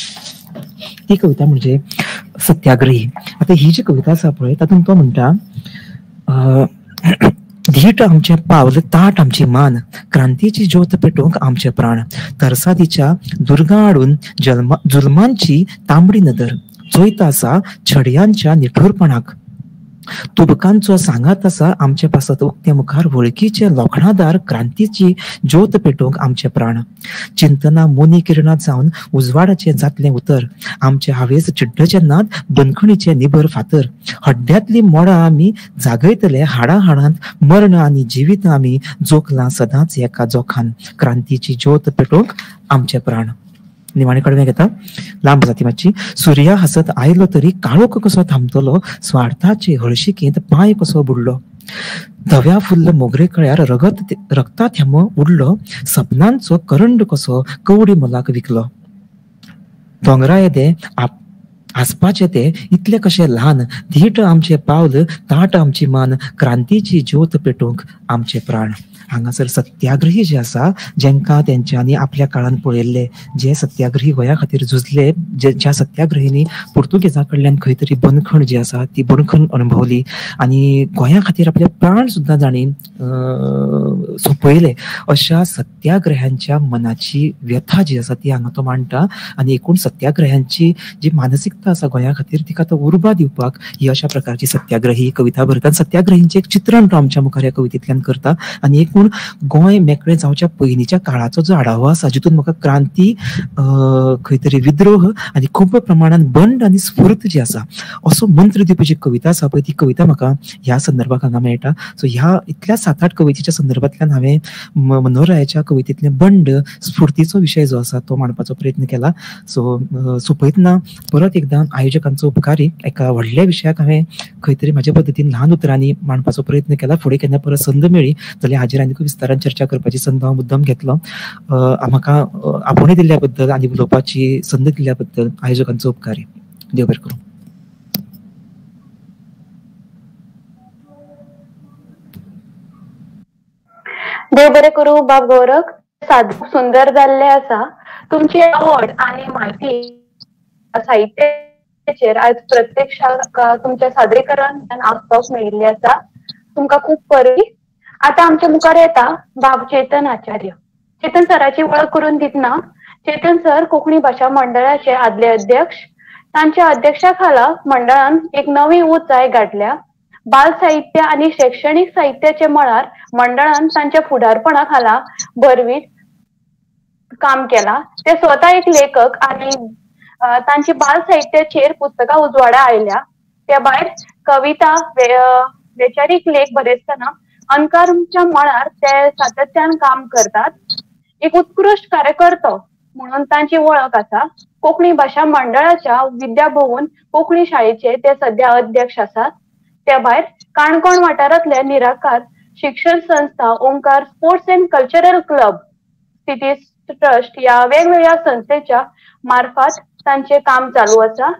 ती कविता म्हणजे सत्याग्रही. आतां ही जी कविता आसा पळय तातूंत तो म्हणटा, धीट आमचें पावल ताट आमची मान, क्रांतीची ज्योत पेटोवंक आमचे प्राण, तरसादीच्या दुर्गा हाडून जुलमांची तांबडी नदर चोयत आसा छडयांच्या निठूरपणाक, तुबकांचो सांगात आसा आमचे पासत उक्ते मुखार, वळखीचे लोखणादार क्रांतीची ज्योत पेटोवंक आमचे प्राण, चिंतना मोनी किरणां जावन उजवाडाचें जातलें उतर, आमचे हावेस चिड्डचे नात बंदखणीचे निबर फातर, हड्ड्यांतली मोडां आमी जागयतले हाडां हाडांत, मर्ण आनी जिवीत आमी जोखलां सदांच एका जोखान, क्रांतीची ज्योत पेटोवंक आमचे प्राण. निमाणे कडवे घेता, लांब जाती मातशी. सुर्या हासत आयलो तरी काळोख कसो थांबतलो, स्वार्थाचे हळशिकेंत पांय कसो बुडलो, धव्या फुल्ल मोगरे कळ्यार रगता थेंबो उडलो, सपनांचो करंड कसो कवडी मोलाक विकलो, दोंगरा येदे आसपाचे ते इतले कशे ल्हान, धीट आमचे पावल ताट आमची मान, क्रांतीची ज्योत पेटोवंक आमचे प्राण. हांगासर सत्याग्रही जे आसा जेंकां तेंच्यांनी आपल्या काळान पळयल्ले, जे सत्याग्रही गोंया खातीर झुजले, ज्या सत्याग्रहींनी पुर्तुगेजा कडल्यान खंय तरी बंदखण जी आसा ती बंदखण अणभवली आनी गोंया खातीर आपले प्राण सुद्दां जाणी सोंपयले, अशा सत्याग्रह्यांच्या मनाची व्यथा जी आसा ती हांगा तो मांडटा आनी एकूण सत्याग्रह्यांची जी मानसिकता आसा गोंया खातीर तिका तो उर्बा दिवपाक ही अशा प्रकारची सत्याग्रही कविता बरयता. सत्याग्रहींचें एक चित्रण तो आमच्या मुखार ह्या कवितेंतल्यान करता आनी एकूण गोंय मेकळें जावच्या पयलींच्या काळाचो जो आढावो आसा जितून म्हाका क्रांती, खंय तरी विद्रोह आनी खूब प्रमाणान बंड आनी स्फूर्त जी आसा असो मंत्र दिवपी जी कविता आसा पळय ती कविता म्हाका ह्या संदर्भाक हांगा मेळटा. सो ह्या इतल्या 7-8 कवितेच्या संदर्भांतल्यान हांवें मनोहर रायाच्या कवितेंतलें बंड स्फूर्तीचो विशय जो आसा तो मांडपाचो प्रयत्न केला. सो सोंपयतना परत एकदां आयोजकांचो उपकारी, एका व्हडल्या विशयाक हांवें खंय तरी म्हाज्या पद्दतीन ल्हान उतरांनी मांडपाचो प्रयत्न केला. फुडें केन्ना परत संद मेळ्ळी जाल्यार हाजेर आनी विस्तारान चर्चा करपाची संद हांव मुद्दम घेतलो. म्हाका आपोवणें दिल्ल्या बद्दल आनी उलोवपाची संद दिल्ल्या बद्दल आयोजकांचो उपकारी. देव बरें करूं. देव बरें करूं बाब गौरख. सादू सुंदर जाल्लें आसा. तुमची आवड आनी म्हायती साहित्याचेर आज प्रत्यक्षाक तुमच्या सादरीकरण आसपाक मेळिल्लें आसा. तुमकां खूब परबीं. आतां आमच्या मुखार येता बाब चेतन आचार्य. चेतन सराची वळख करून दितना, चेतन सर कोंकणी भाशा मंडळाचे आदले अध्यक्ष, तांच्या अध्यक्षा खाला मंडळान एक नवी उंचाय गाठल्या. बाल साहित्य आनी शैक्षणीक साहित्याचे मळार मंडळान तांच्या फुडारपणा खाला भरवीत काम केला. ते स्वतः एक लेखक आनी तांची बाल साहित्याचेर पुस्तकां उजवाडा आयल्या. त्या भायर कविता, वैचारीक लेख बरयतना अणकारच्या मळार ते सातत्यान काम करतात. एक उत्कृश्ट कार्यकर्तो म्हणून तांची वळख आसा. कोंकणी भाशा मंडळाच्या विद्याभवन कोंकणी शाळेचे ते सध्या अध्यक्ष आसात. त्या भायर काणकोण वाठारांतले निराकार शिक्षण संस्था, Omkar sports and cultural club, स्थिती ट्रस्ट ह्या वेगवेगळ्या संस्थेच्या मार्फत तांचे काम चालू आसा.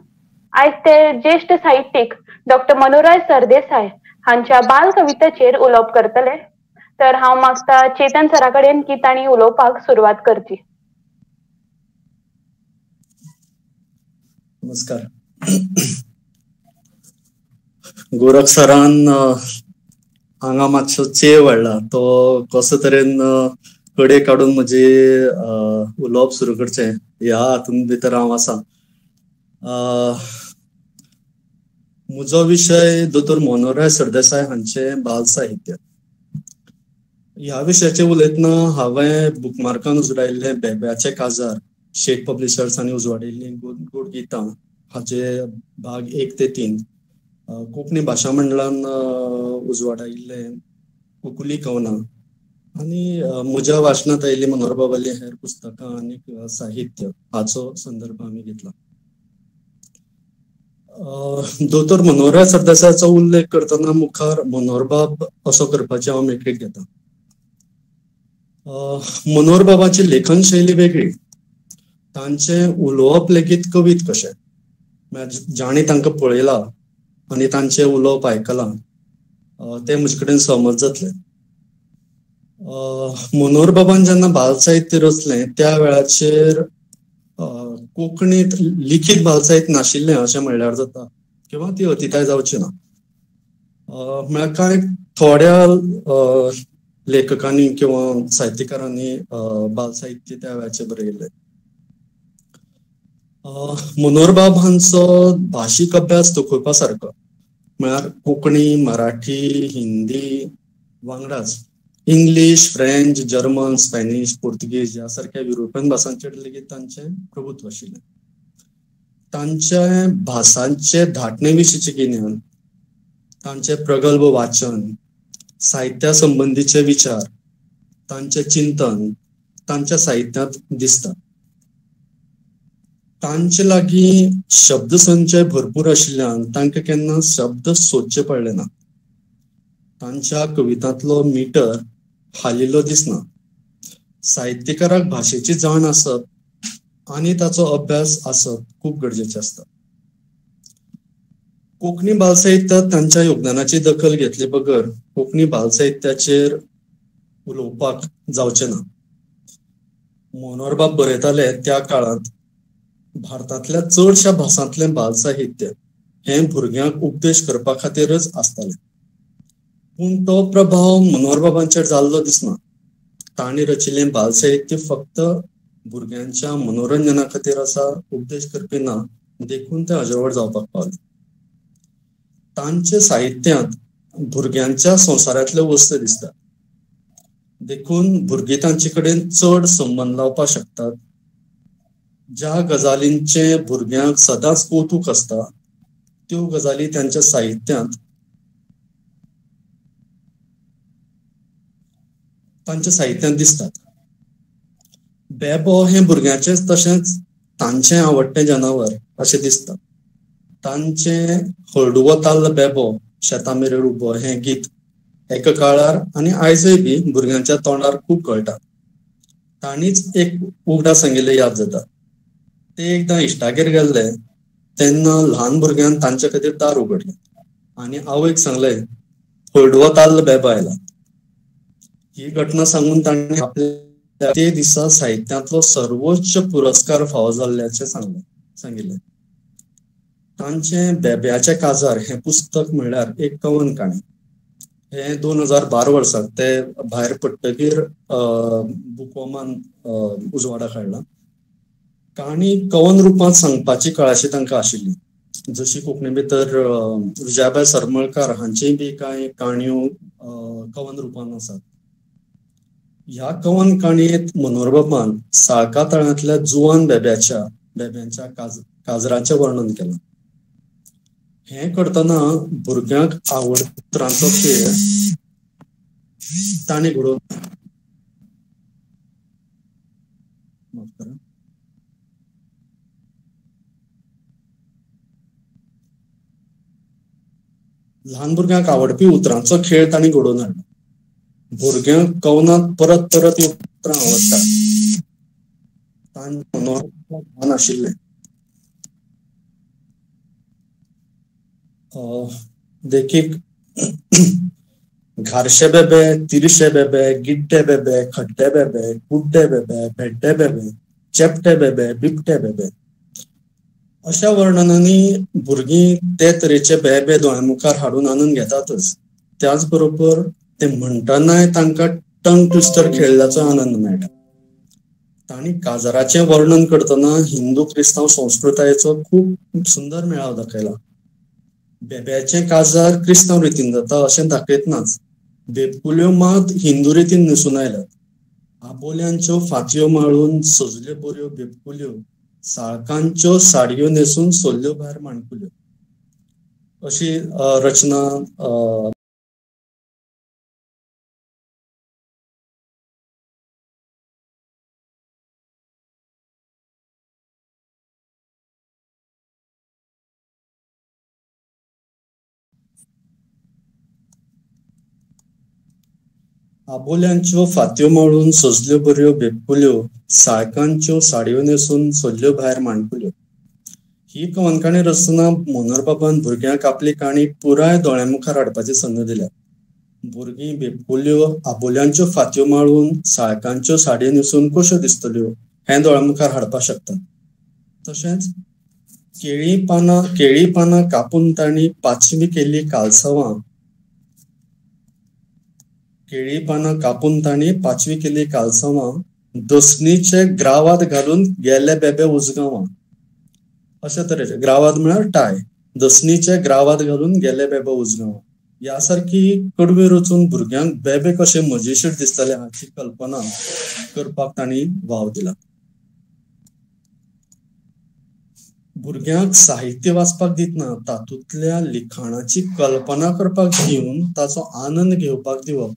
आयज ते ज्येश्ठ साहित्यीक डॉक्टर मनोहरराय सरदेसाय हांच्या बाल कवितेचेर उलोवप करतले. तर हांव मागता चेतन सरा कडेन की तांणी उलोवपाक सुरवात करची. नमस्कार. गोरख सरान हांगा मातसो चेव वाडला, तो कसो तरेन कडे काडून म्हजे उलोवप सुरू करचें ह्या हातूंत भितर हांव आसा. म्हजो विशय दोतोर मनोहरराय सरदेसाय हांचे बाल साहित्य. ह्या विशयाचेर उलयतना हांवें बुकमार्कान उजवाडायिल्लें बेब्याचे काजार, शेख पब्लिशर्सांनी उजवाडिल्लीं गोड गोड गितां हाचे भाग 1 ते 3, कोंकणी भाशा मंडळान उजवाडायिल्लें कुकुली कवनां आनी म्हज्या वाचनांत आयिल्लीं मनोहरबाबालीं हेर पुस्तकां आनी साहित्य हाचो संदर्भ आमी घेतला. दोतोर मनोहरराय सरदेसायाचो उल्लेख करतना मुखार मनोहरबाब असो करपाची हांव मेकळीक घेता. मनोहरबाबाची लेखन शैली वेगळी, तांचें उलोवप लेगीत कवीत कशें. जांणी तांकां पळयला आनी तांचें उलोवप आयकलां ते म्हजे कडेन सहमत जातले. मनोहरबाबान जेन्ना बाल साहित्य रचलें त्या वेळाचेर कोंकणीत लिखीत बाल साहित्य नाशिल्लें अशें म्हणल्यार जाता किंवा ती अतिताय जावची ना. म्हळ्यार कांय थोड्या लेखकांनी किंवा साहित्यकारांनी बाल साहित्य त्या वेळाचेर बरयिल्लें. मनोहरबाब हांचो भाशीक अभ्यास तोखोवपा सारको, म्हळ्यार कोंकणी, मराठी, हिंदी वांगडाच इंग्लीश, फ्रेंच, जर्मन, स्पॅनिश, पुर्तुगीज ह्या सारक्या युरोपियन भासांचेर लेगीत तांचें प्रभुत्व आशिल्लें. तांचे भासांचे धाटणे विशींचें गिन्यान, तांचें प्रगल्भ वाचन, साहित्या संबंदीचे विचार, तांचें चिंतन तांच्या साहित्यांत दिसता. तांचे लागीं शब्द संचय भरपूर आशिल्ल्यान तांकां केन्ना शब्द सोदचे पडले ना. तांच्या कवितांतलो मिटर हालिल्लो दिसना. साहित्यकाराक भाशेची जाण आसप आनी ताचो अभ्यास आसप खूब गरजेचें आसता. कोंकणी बालसाहित्यांत तांच्या योगदानाची दखल घेतले बगर कोंकणी बालसाहित्याचेर उलोवपाक जावचें ना. मनोहरबाब बरयताले त्या काळांत भारतांतल्या चडश्या भासांतलें बालसाहित्य हें भुरग्यांक उपदेश करपा खातीरच आसतालें, पूण तो प्रभाव मनोहरबाबांचेर जाल्लो दिसना. तांणी रचिल्लें बालसाहित्य फक्त भुरग्यांच्या मनोरंजना खातीर आसा, उपदेश करपी ना, देखून तें अजरंवर जावपाक पावलें. तांच्या साहित्यांत भुरग्यांच्या संवसारांतल्यो वस्तू दिसतात, देखून भुरगीं तांचे कडेन चड संबंद लावपाक शकतात. ज्या गजालींचें भुरग्यांक सदांच कौतूक आसता त्यो गजाली तांच्या साहित्यांत दिसतात. बेबो हें भुरग्यांचें तशेंच तांचें आवडटें जनावर अशें दिसता. तांचें हळडुवो ताल्ल बेबो शेता मेरेर उबो हें गीत एका काळार आनी आयजय बी भुरग्यांच्या तोंडार खूब कळटा. तांणीच एक उगडास सांगिल्लें याद जाता. ते एकदां इश्टागेर गेल्ले तेन्ना ल्हान भुरग्यान तांचे खातीर दार उगडलें आनी आवयक सांगलें, हळडुवो ताल्ल बेबो आयला. ही घटना सांगून तांणी आपल्या ते दिसा साहित्यांतलो सर्वोच्च पुरस्कार फावो जाल्ल्याचें सांगिल्लें. तांचें बेब्याचें काजार हें पुस्तक म्हणल्यार एक कवन काणी. हें 2012 वर्साक ते भायर पडटकीर बुकवॉर्मान उजवाडाक हाडलां. काणी कवन रुपांत सांगपाची कळाशी तांकां आशिल्ली. जशी कोंकणी भितर विजयाबाय सरमळकार हांची बी कांय काणयो कवन रुपान आसात. ह्या कवन काणयेंत मनोहरबाबान साळका तळ्यांतल्या जुवान बेब्यांच्या काजराचें वर्णन केलां. हें करतना भुरग्यांक आवडपी उतरांचो खेळ तांणी घडोवन ल्हान भुरग्यांक आवडपी उतरांचो खेळ तांणी घडोवन हाडलो. भुरग्यांक कवनांत परत परत उतरां आवडटात. तांचें मनोहर आशिल्लें. देखीक घारशे बेबे, तिरशे बेबे, गिड्डे बेबे, खड्डे बेबे, कुड्डे बेबे, भेड्डे बेबे, चेपटे बेबे, बिबटे बेबे अशा वर्णनांनी भुरगीं ते तरेचे बेबे दोळ्यां मुखार हाडून आनंद घेतातच. त्याच बरोबर ते म्हणटनाय तांकां टंग ट्विस्टर खेळल्याचो आनंद मेळटा. तांणी काजराचें वर्णन करतना हिंदू क्रिस्तांव संस्कृतायेचो खूब सुंदर मेळाव दाखयला. बेब्याचें काजार क्रिस्तांव रितीन जाता अशें दाखयतनाच बेबकुल्यो मात हिंदू रितीन न्हेसून आयल्यात. आबोल्यांच्यो फातयो माळून सजल्यो बऱ्यो बेबकुल्यो, साळकांच्यो साडयो न्हेसून सोल्ल्यो भायर माणकुल्यो अशी रचना आबोल्यांच्यो फातयो माळून सजल्यो बऱ्यो बेबकुल्यो, साळकांच्यो साडयो न्हेसून सोल्ल्यो भायर माणकुल्यो. ही कवनकाणी रचतना मनोहरबाबान भुरग्यांक आपली काणी पुराय दोळ्यां मुखार हाडपाची संद दिल्या. भुरगीं बेबकुल्यो आबोल्यांच्यो फातयो माळून साळकांच्यो साडयो न्हेसून कश्यो दिसतल्यो हें दोळ्यां मुखार हाडपाक शकतात. तशेंच केळी पानां कापून तांणी पाचवी केल्ली कालसवां, केळी पानां कापून तांणी पाचवी केली कालसवां, दसणीचे ग्रावाद घालून गेले बेबे उजगांवां. अशा तरेचे ग्रावाद म्हळ्यार टाय, दसणीचे ग्रावाद घालून गेले बेबे उजगांवां ह्या सारकी कडवी रचून भुरग्यांक बेबे कशे मजेशीर दिसतले हाची कल्पना करपाक तांणी वाव दिला. भुरग्यांक साहित्य वाचपाक दितना तातूंतल्या लिखाणाची कल्पना करपाक दिवन ताचो आनंद घेवपाक दिवप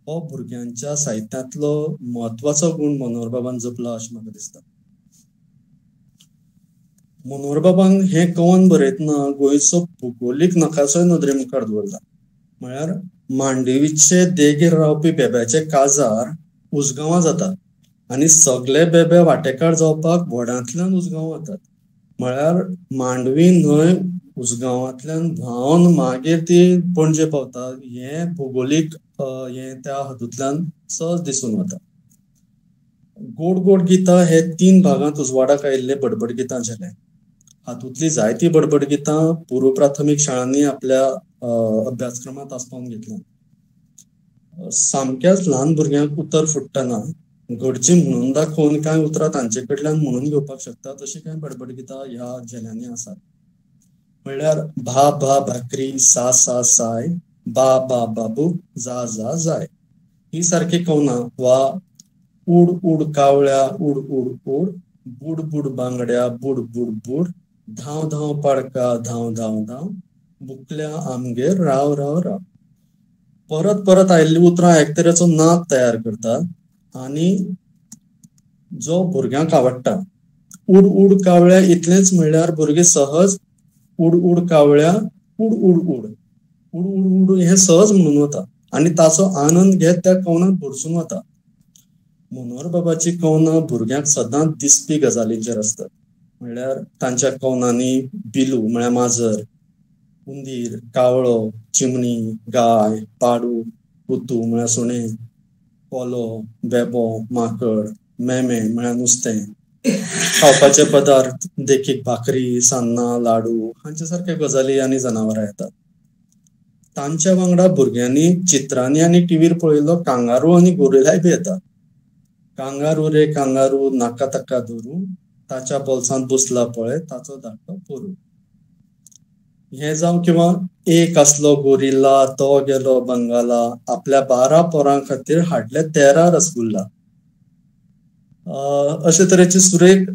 हो भुरग्यांच्या साहित्यांतलो म्हत्वाचो गूण मनोहरबाबान जपला अशें म्हाका दिसता. मनोहरबाबान हें कवन बरयतना गोंयचो भुगोलीक नकासोय नदरे मुखार दवरला. म्हळ्यार मांडवीचे देगेर रावपी बेब्याचे काजार उजगांवां जाता आनी सगळे बेबे वांटेकार जावपाक व्हडांतल्यान उजगांवां वतात. म्हळ्यार मांडवी न्हंय उजगांवांतल्यान व्हांवन मागीर ती पणजे पावता हें भुगोलीक हें त्या हातूंतल्यान सहज दिसून वता. गोड गोड गितां हे 3 भागांत उजवाडाक आयिल्ले बडबड गितां झेले. हातूंतली जायती बडबड गितां पूर्व प्राथमीक शाळांनी आपल्या अभ्यासक्रमांत आसपावन घेतल्या. सामक्याच ल्हान भुरग्यांक उतर फुट्टना घडची म्हणून दाखोवन कांय उतरां तांचे कडल्यान म्हणून घेवपाक शकता तशी कांय बडबड गितां ह्या झेल्यांनी आसात. म्हणल्यार भा भा भाकरी, सा सा साय, बा बा बाबू, जा जा जाय ही सारकी कवनां वा उड उड कावळ्या उड उड उड, बुड बुड बांगड्या बुड बुड बुड, धांव धांव पाडका धांव धांव धांव, बुकल्या आमगेर राव राव राव. परत परत आयिल्लीं उतरां एक तरेचो नाद तयार करतात आनी जो भुरग्यांक आवडटा. उड उड कावळ्या इतलेंच म्हणल्यार भुरगीं सहज उड उड कावळ्या उड उड उड उड उड उड हें सहज म्हणून वता आनी ताचो आनंद घेत त्या कवनांत भरसून वता. मनोहरबाबाची कवनां भुरग्यांक सदांच दिसपी गजालींचेर आसतात. म्हणल्यार तांच्या कवनांनी बिलू म्हळ्यार माजर, उंदीर, कावळो, चिमणी, गाय, पाडू, कुतू म्हळ्यार सुणें, कोलो, बेबो, माकड, मेमे म्हळ्यार नुस्तें, खावपाचे पदार्थ देखीक भाकरी, सान्नां, लाडू हांचे सारक्या गजाली आनी जनावरां येतात. तांच्या वांगडा भुरग्यांनी चित्रांनी आनी टिवीर पळयल्लो कांगारू आनी गोरिलाय बी येता. कांगारू रे कांगारू नाका ताका धरू, ताच्या बोल्सांत बसला पळय ताचो धाकटो पोरू. हें जावं किंवा एक आसलो गोरिल्ला तो गेलो बंगाला, आपल्या 12 पोरां खातीर हाडले 13 रसगुल्ला. अशे तरेची सुरेख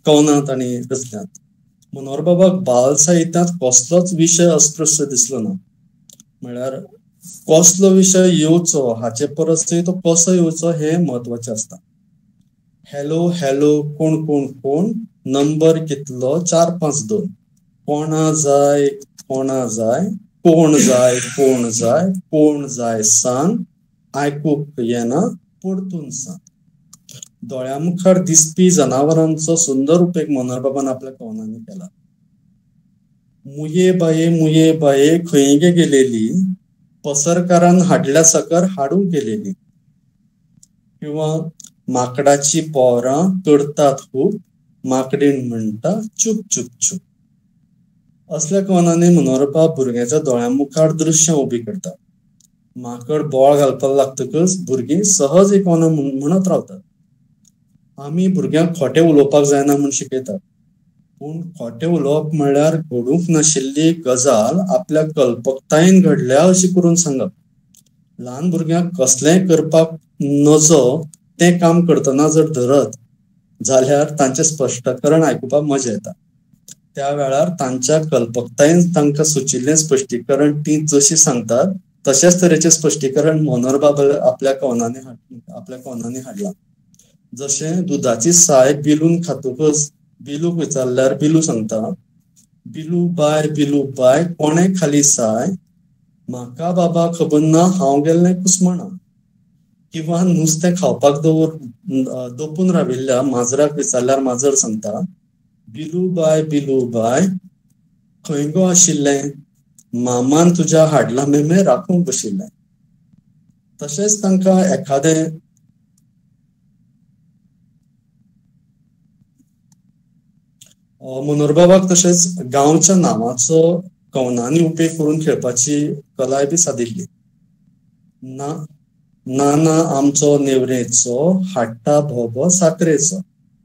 कवनां तांणी रचल्यांत. मनोहरबाबाक बाल साहित्यांत कसलोच विशय अस्पृश्य दिसलो ना. म्हळ्यार कसलो विशय येवचो हाचे परसय तो कसो येवचो हें म्हत्वाचें आसता. हॅलो हॅलो कोण कोण कोण, नंबर कितलो 4 5 2, कोणा जाय कोणा जाय, कोण जाय कोण जाय, कोण जाय सांग, आयकूंक येना परतून सांग. दोळ्या मुखार दिसपी जनावरांचो सुंदर उपेग मनोहरबाबान आपल्या कवनांनी केला. मुये बाये मुये बाये खंय गे गेलेली, पसरकारान हाडल्या साकर हाडूंक गेलेली. किंवा माकडाची पोरां करतात खूब, माकडीण म्हणटा चूप चूप चूप. असल्या कवनांनी मनोहरबाब भुरग्यांच्या दोळ्या मुखार दृश्यां उबी करता. माकड बोळ घालपाक लागतकच भुरगीं सहज ही कवनां म्हणत रावतात. आमी भुरग्यांक खोटें उलोवपाक जायना म्हूण शिकयतात, पूण खोटें उलोवप म्हळ्यार घडूंक नाशिल्ली गजाल आपल्या कल्पकतायेन घडल्या अशी करून सांगप. ल्हान भुरग्यांक कसलेंय करपाक नजो तें काम करतना जर धरत जाल्यार तांचें स्पश्टीकरण आयकुपाक मजा येता. त्या वेळार तांच्या कल्पकतायेन तांकां सुचिल्लें स्पश्टीकरण तीं जशी सांगतात तशेंच तरेचें स्पश्टीकरण मनोहरबाब आपल्या कवनांनी हाडलां. जशें दुदाची साय बिलून खातकच बिलूक विचारल्यार बिलू सांगता, बिलू बाय बिलू बाय कोणें खाली साय, म्हाका बाबा खबर ना हांव गेल्लें कुसमणा. किंवा नुस्तें खावपाक दोपून राविल्ल्या माजराक विचारल्यार माजर सांगता, बिलू बाय बिलू बाय खंय गो आशिल्लें, मामान तुज्या हाडला मेमे राखूंक बशिल्लें. तशेंच तांकां एखादें मनोहरबाबाक तशेंच गांवच्या नांवाचो कवनांनी उपेग करून खेळपाची कलाय बी सादिल्ली. ना नाना आमचो नेवरेचो हाडटा भोबो साकरेचो,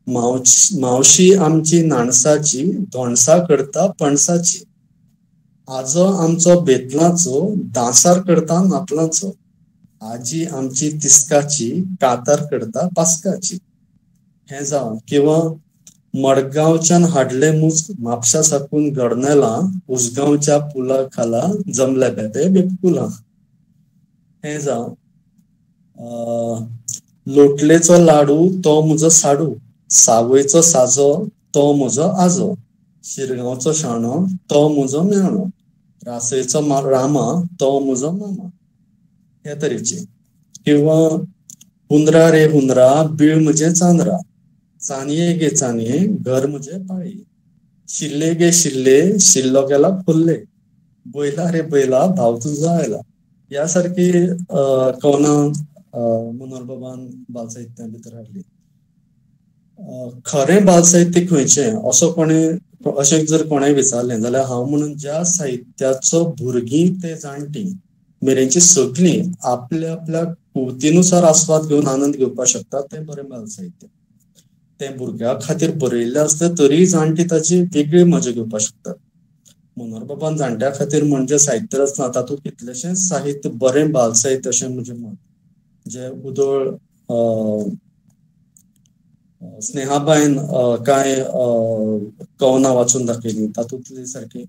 मावशी आमची नाणसाची धोणसा करता पणसाची, आजो आमचो बेतलाचो दांसार करता नातलाचो, आजी आमची तिस्काची कातार करता पास्काची. हें जावं किंवा मडगांवच्यान हाडले मुज म्हापशा साकून गडनेला, उसगांवच्या पुला खाला जमले बेबे बेबकुला. हें जावं लोटलेचो लाडू तो म्हजो साडू, सावयचो साजो तो म्हजो आजो, शिरगांवचो शाणो तो म्हजो मेळणो, रासयचो रामा तो म्हजो मामा. हे तरेचे. किंवा हुंदरा रे हुंदरा बीळ म्हजें चांदरा, चानये गे चानये घर म्हजे पाळी, शिल्ले गे शिल्ले शिल्लो गेला फुल्ले, बैला रे बैला भाव तुजो आयला. ह्या सारकी कवनां मनोहरबाबान बालसाहित्या भितर हाडली. खरें बालसाहित्य खंयचें असो कोणें अशें जर कोणें विचारलें जाल्यार हांव म्हणून ज्या साहित्याचो भुरगीं ते जाणटीं मेरेनची सगळीं आपल्या आपल्या कुवतीनुसार आस्वाद घेवन आनंद घेवपाक शकतात तें बरें बालसाहित्य. तें भुरग्यां खातीर बरयल्लें आसलें तरी जाणटीं ताची वेगळी मजा घेवपाक शकतात. मनोहरबाबान जाणट्यां खातीर म्हणजे साहित्य रचलां तातूंत कितलेशेंच साहित्य बरें बालसाहित्य अशें म्हजें मत. जे उदळ स्नेहाबायन कांय कवनां वाचून दाखयलीं तातूंतली सारकी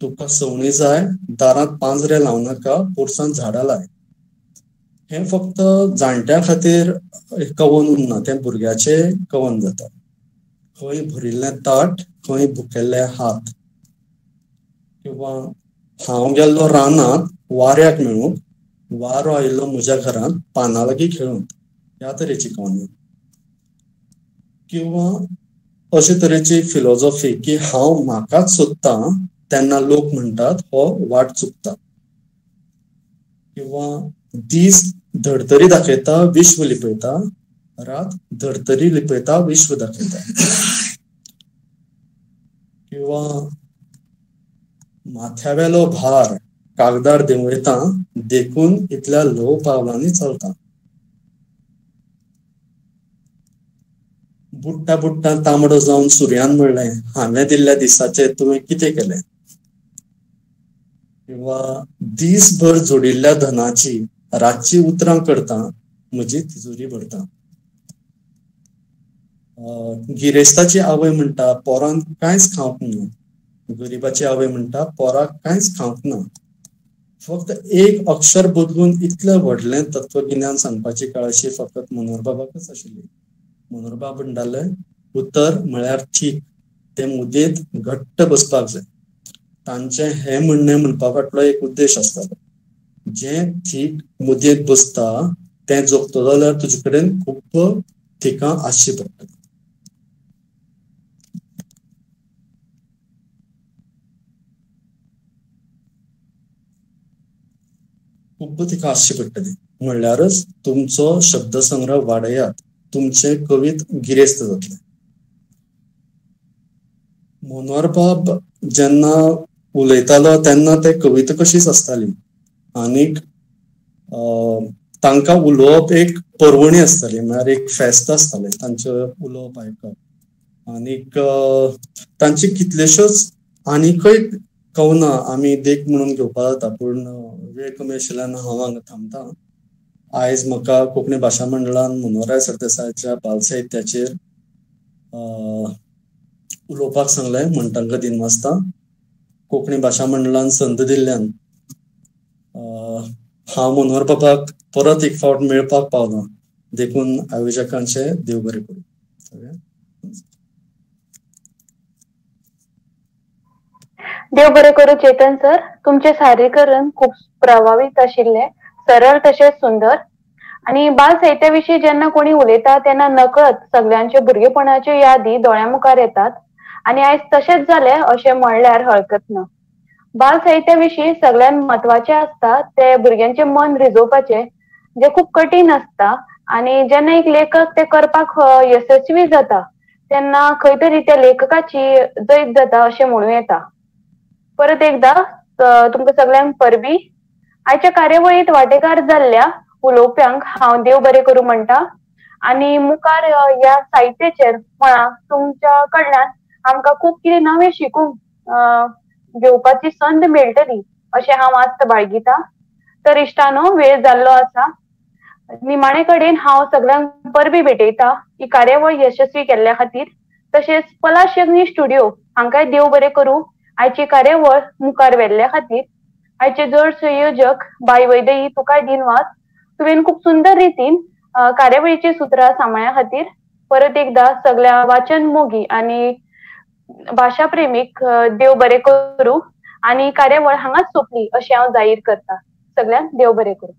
तुका सवणी जाय दारांत पांजरे लावं नाका पोरसांत झाडां लाय. हें फक्त जाणट्यां खातीर कवन उरना, तें भुरग्याचें कवन जाता. खंय भरिल्लें ताट खंय भुकेल्ले हात, किंवा हांव गेल्लो रानांत वाऱ्याक मेळूंक, वारो आयिल्लो म्हज्या घरांत पानां लागीं खेळूंक. ह्या तरेची कवनां. किंवा अशे तरेची फिलॉसॉफी की हांव म्हाकाच सोदतां तेन्ना लोक म्हणटात हो वाट चुकता. किंवा दीस धर्तरी दाखयता विश्व लिपयता, रात धर्तरी लिपयता विश्व दाखयता. किंवा माथ्यावेलो भार कागदार देंवयता देखून इतल्या ल्हव पावलांनी चलता. बुडटा बुडटा तांबडो जावन सुर्यान म्हणलें, हांवें दिल्ल्या दिसाचें तुवें कितें केलें? किंवा दीसभर जोडिल्ल्या धनाची रातची उतरां करता, म्हजी तिजोरी भरता. गिरेस्ताची आवय म्हणटा पोरान कांयच खावंक ना, गरिबाची आवय म्हणटा पोराक कांयच खावंक ना. फक्त एक अक्षर बदलून इतलें व्हडलें तत्वगिन्यान सांगपाची कळाशी फकत मनोहरबाबाकच आशिल्ली. मनोहरबाब म्हणटाले उतर म्हळ्यार थीक, तें मुदयेंत घट्ट बसपाक जाय. तांचें हें म्हणणें म्हणपा फाटलो एक उद्देश आसतालो, जें थीक मुदयेंत बसता तें जोखतो जाल्यार तुजे कडेन खूब थिकां आसची पडटा. खूब तिका आसची पडटली. म्हणल्यारच तुमचो शब्दसंग्रह वाडयात, तुमचे कवीत गिरेस्त जातले. मनोहरबाब जेन्ना उलयतालो तेन्ना ते कविता कशीच आसताली आनीक तांकां उलोवप एक पर्वणी आसताली, म्हळ्यार एक फेस्त आसतालें तांचें उलोवप आयकप. आनीक तांची कितल्योश्योच आनीकय कवनां आमी देख म्हणून घेवपाक जाता, पूण वेळ कमी आशिल्ल्यान हांव हांगा थांबता. आयज म्हाका कोंकणी भाशा मंडळान मनोहरराय सरदेसायाच्या बालसाहित्याचेर उलोवपाक सांगलें म्हण तांकां दिनवासता. कोंकणी भाशा मंडळान संद दिल्ल्यान हांव मनोहरबाबाक परत एक फावट मेळपाक पावलां, देखून आयोजकांचें देव बरें करूं. देव बरें करूं चेतन सर, तुमचें सादरीकरण खूब प्रभावीत आशिल्लें, सरळ तशेंच सुंदर. आनी बाल साहित्या विशीं जेन्ना कोणी उलयता तेन्ना नकळत सगळ्यांचे भुरगेपणाच्यो यादी दोळ्यां मुखार येतात आनी आयज तशेंच जालें अशें म्हणल्यार हरकत ना. बाल साहित्या विशीं सगळ्यांत म्हत्वाचें आसता ते भुरग्यांचें मन रिजोवपाचें, जें खूब कठीण आसता आनी जेन्ना एक लेखक तें करपाक यशस्वी जाता तेन्ना खंय तरी त्या लेखकाची जैत जाता अशें म्हणूं येता. परत एकदा तुमकां सगळ्यांक परबी. आयच्या कार्यावळींत वांटेकार जाल्ल्या उलोवप्यांक हांव देव बरें करूं म्हणटा आनी मुखार ह्या साहित्याचेर म्हळां तुमच्या कडल्यान आमकां खूब कितें नवें शिकूंक घेवपाची संद मेळटली अशें हांव आस्त बाळगिता. तर इश्टानो, वेळ जाल्लो आसा. निमाणे कडेन हांव सगळ्यांक परबी भेटयता ही कार्यावळ यशस्वी केल्ल्या खातीर. तशेंच पलाश यज्ञ स्टुडियो हांकांय देव बरें करूं आयची कार्यावळ मुखार व्हेल्ल्या खातीर. आयचे जड संयोजक बाय वैदेही तुकाय दिनवास, तुवें खूब सुंदर रितीन कार्यावळीची सुत्रां सांबाळ्या खातीर. परत एकदा सगळ्या वाचन मोगी आनी भाशा प्रेमीक देव बरें करूं आनी कार्यावळ हांगाच सोंपली अशें हांव जाहीर करता. सगळ्यांक देव बरें करूं.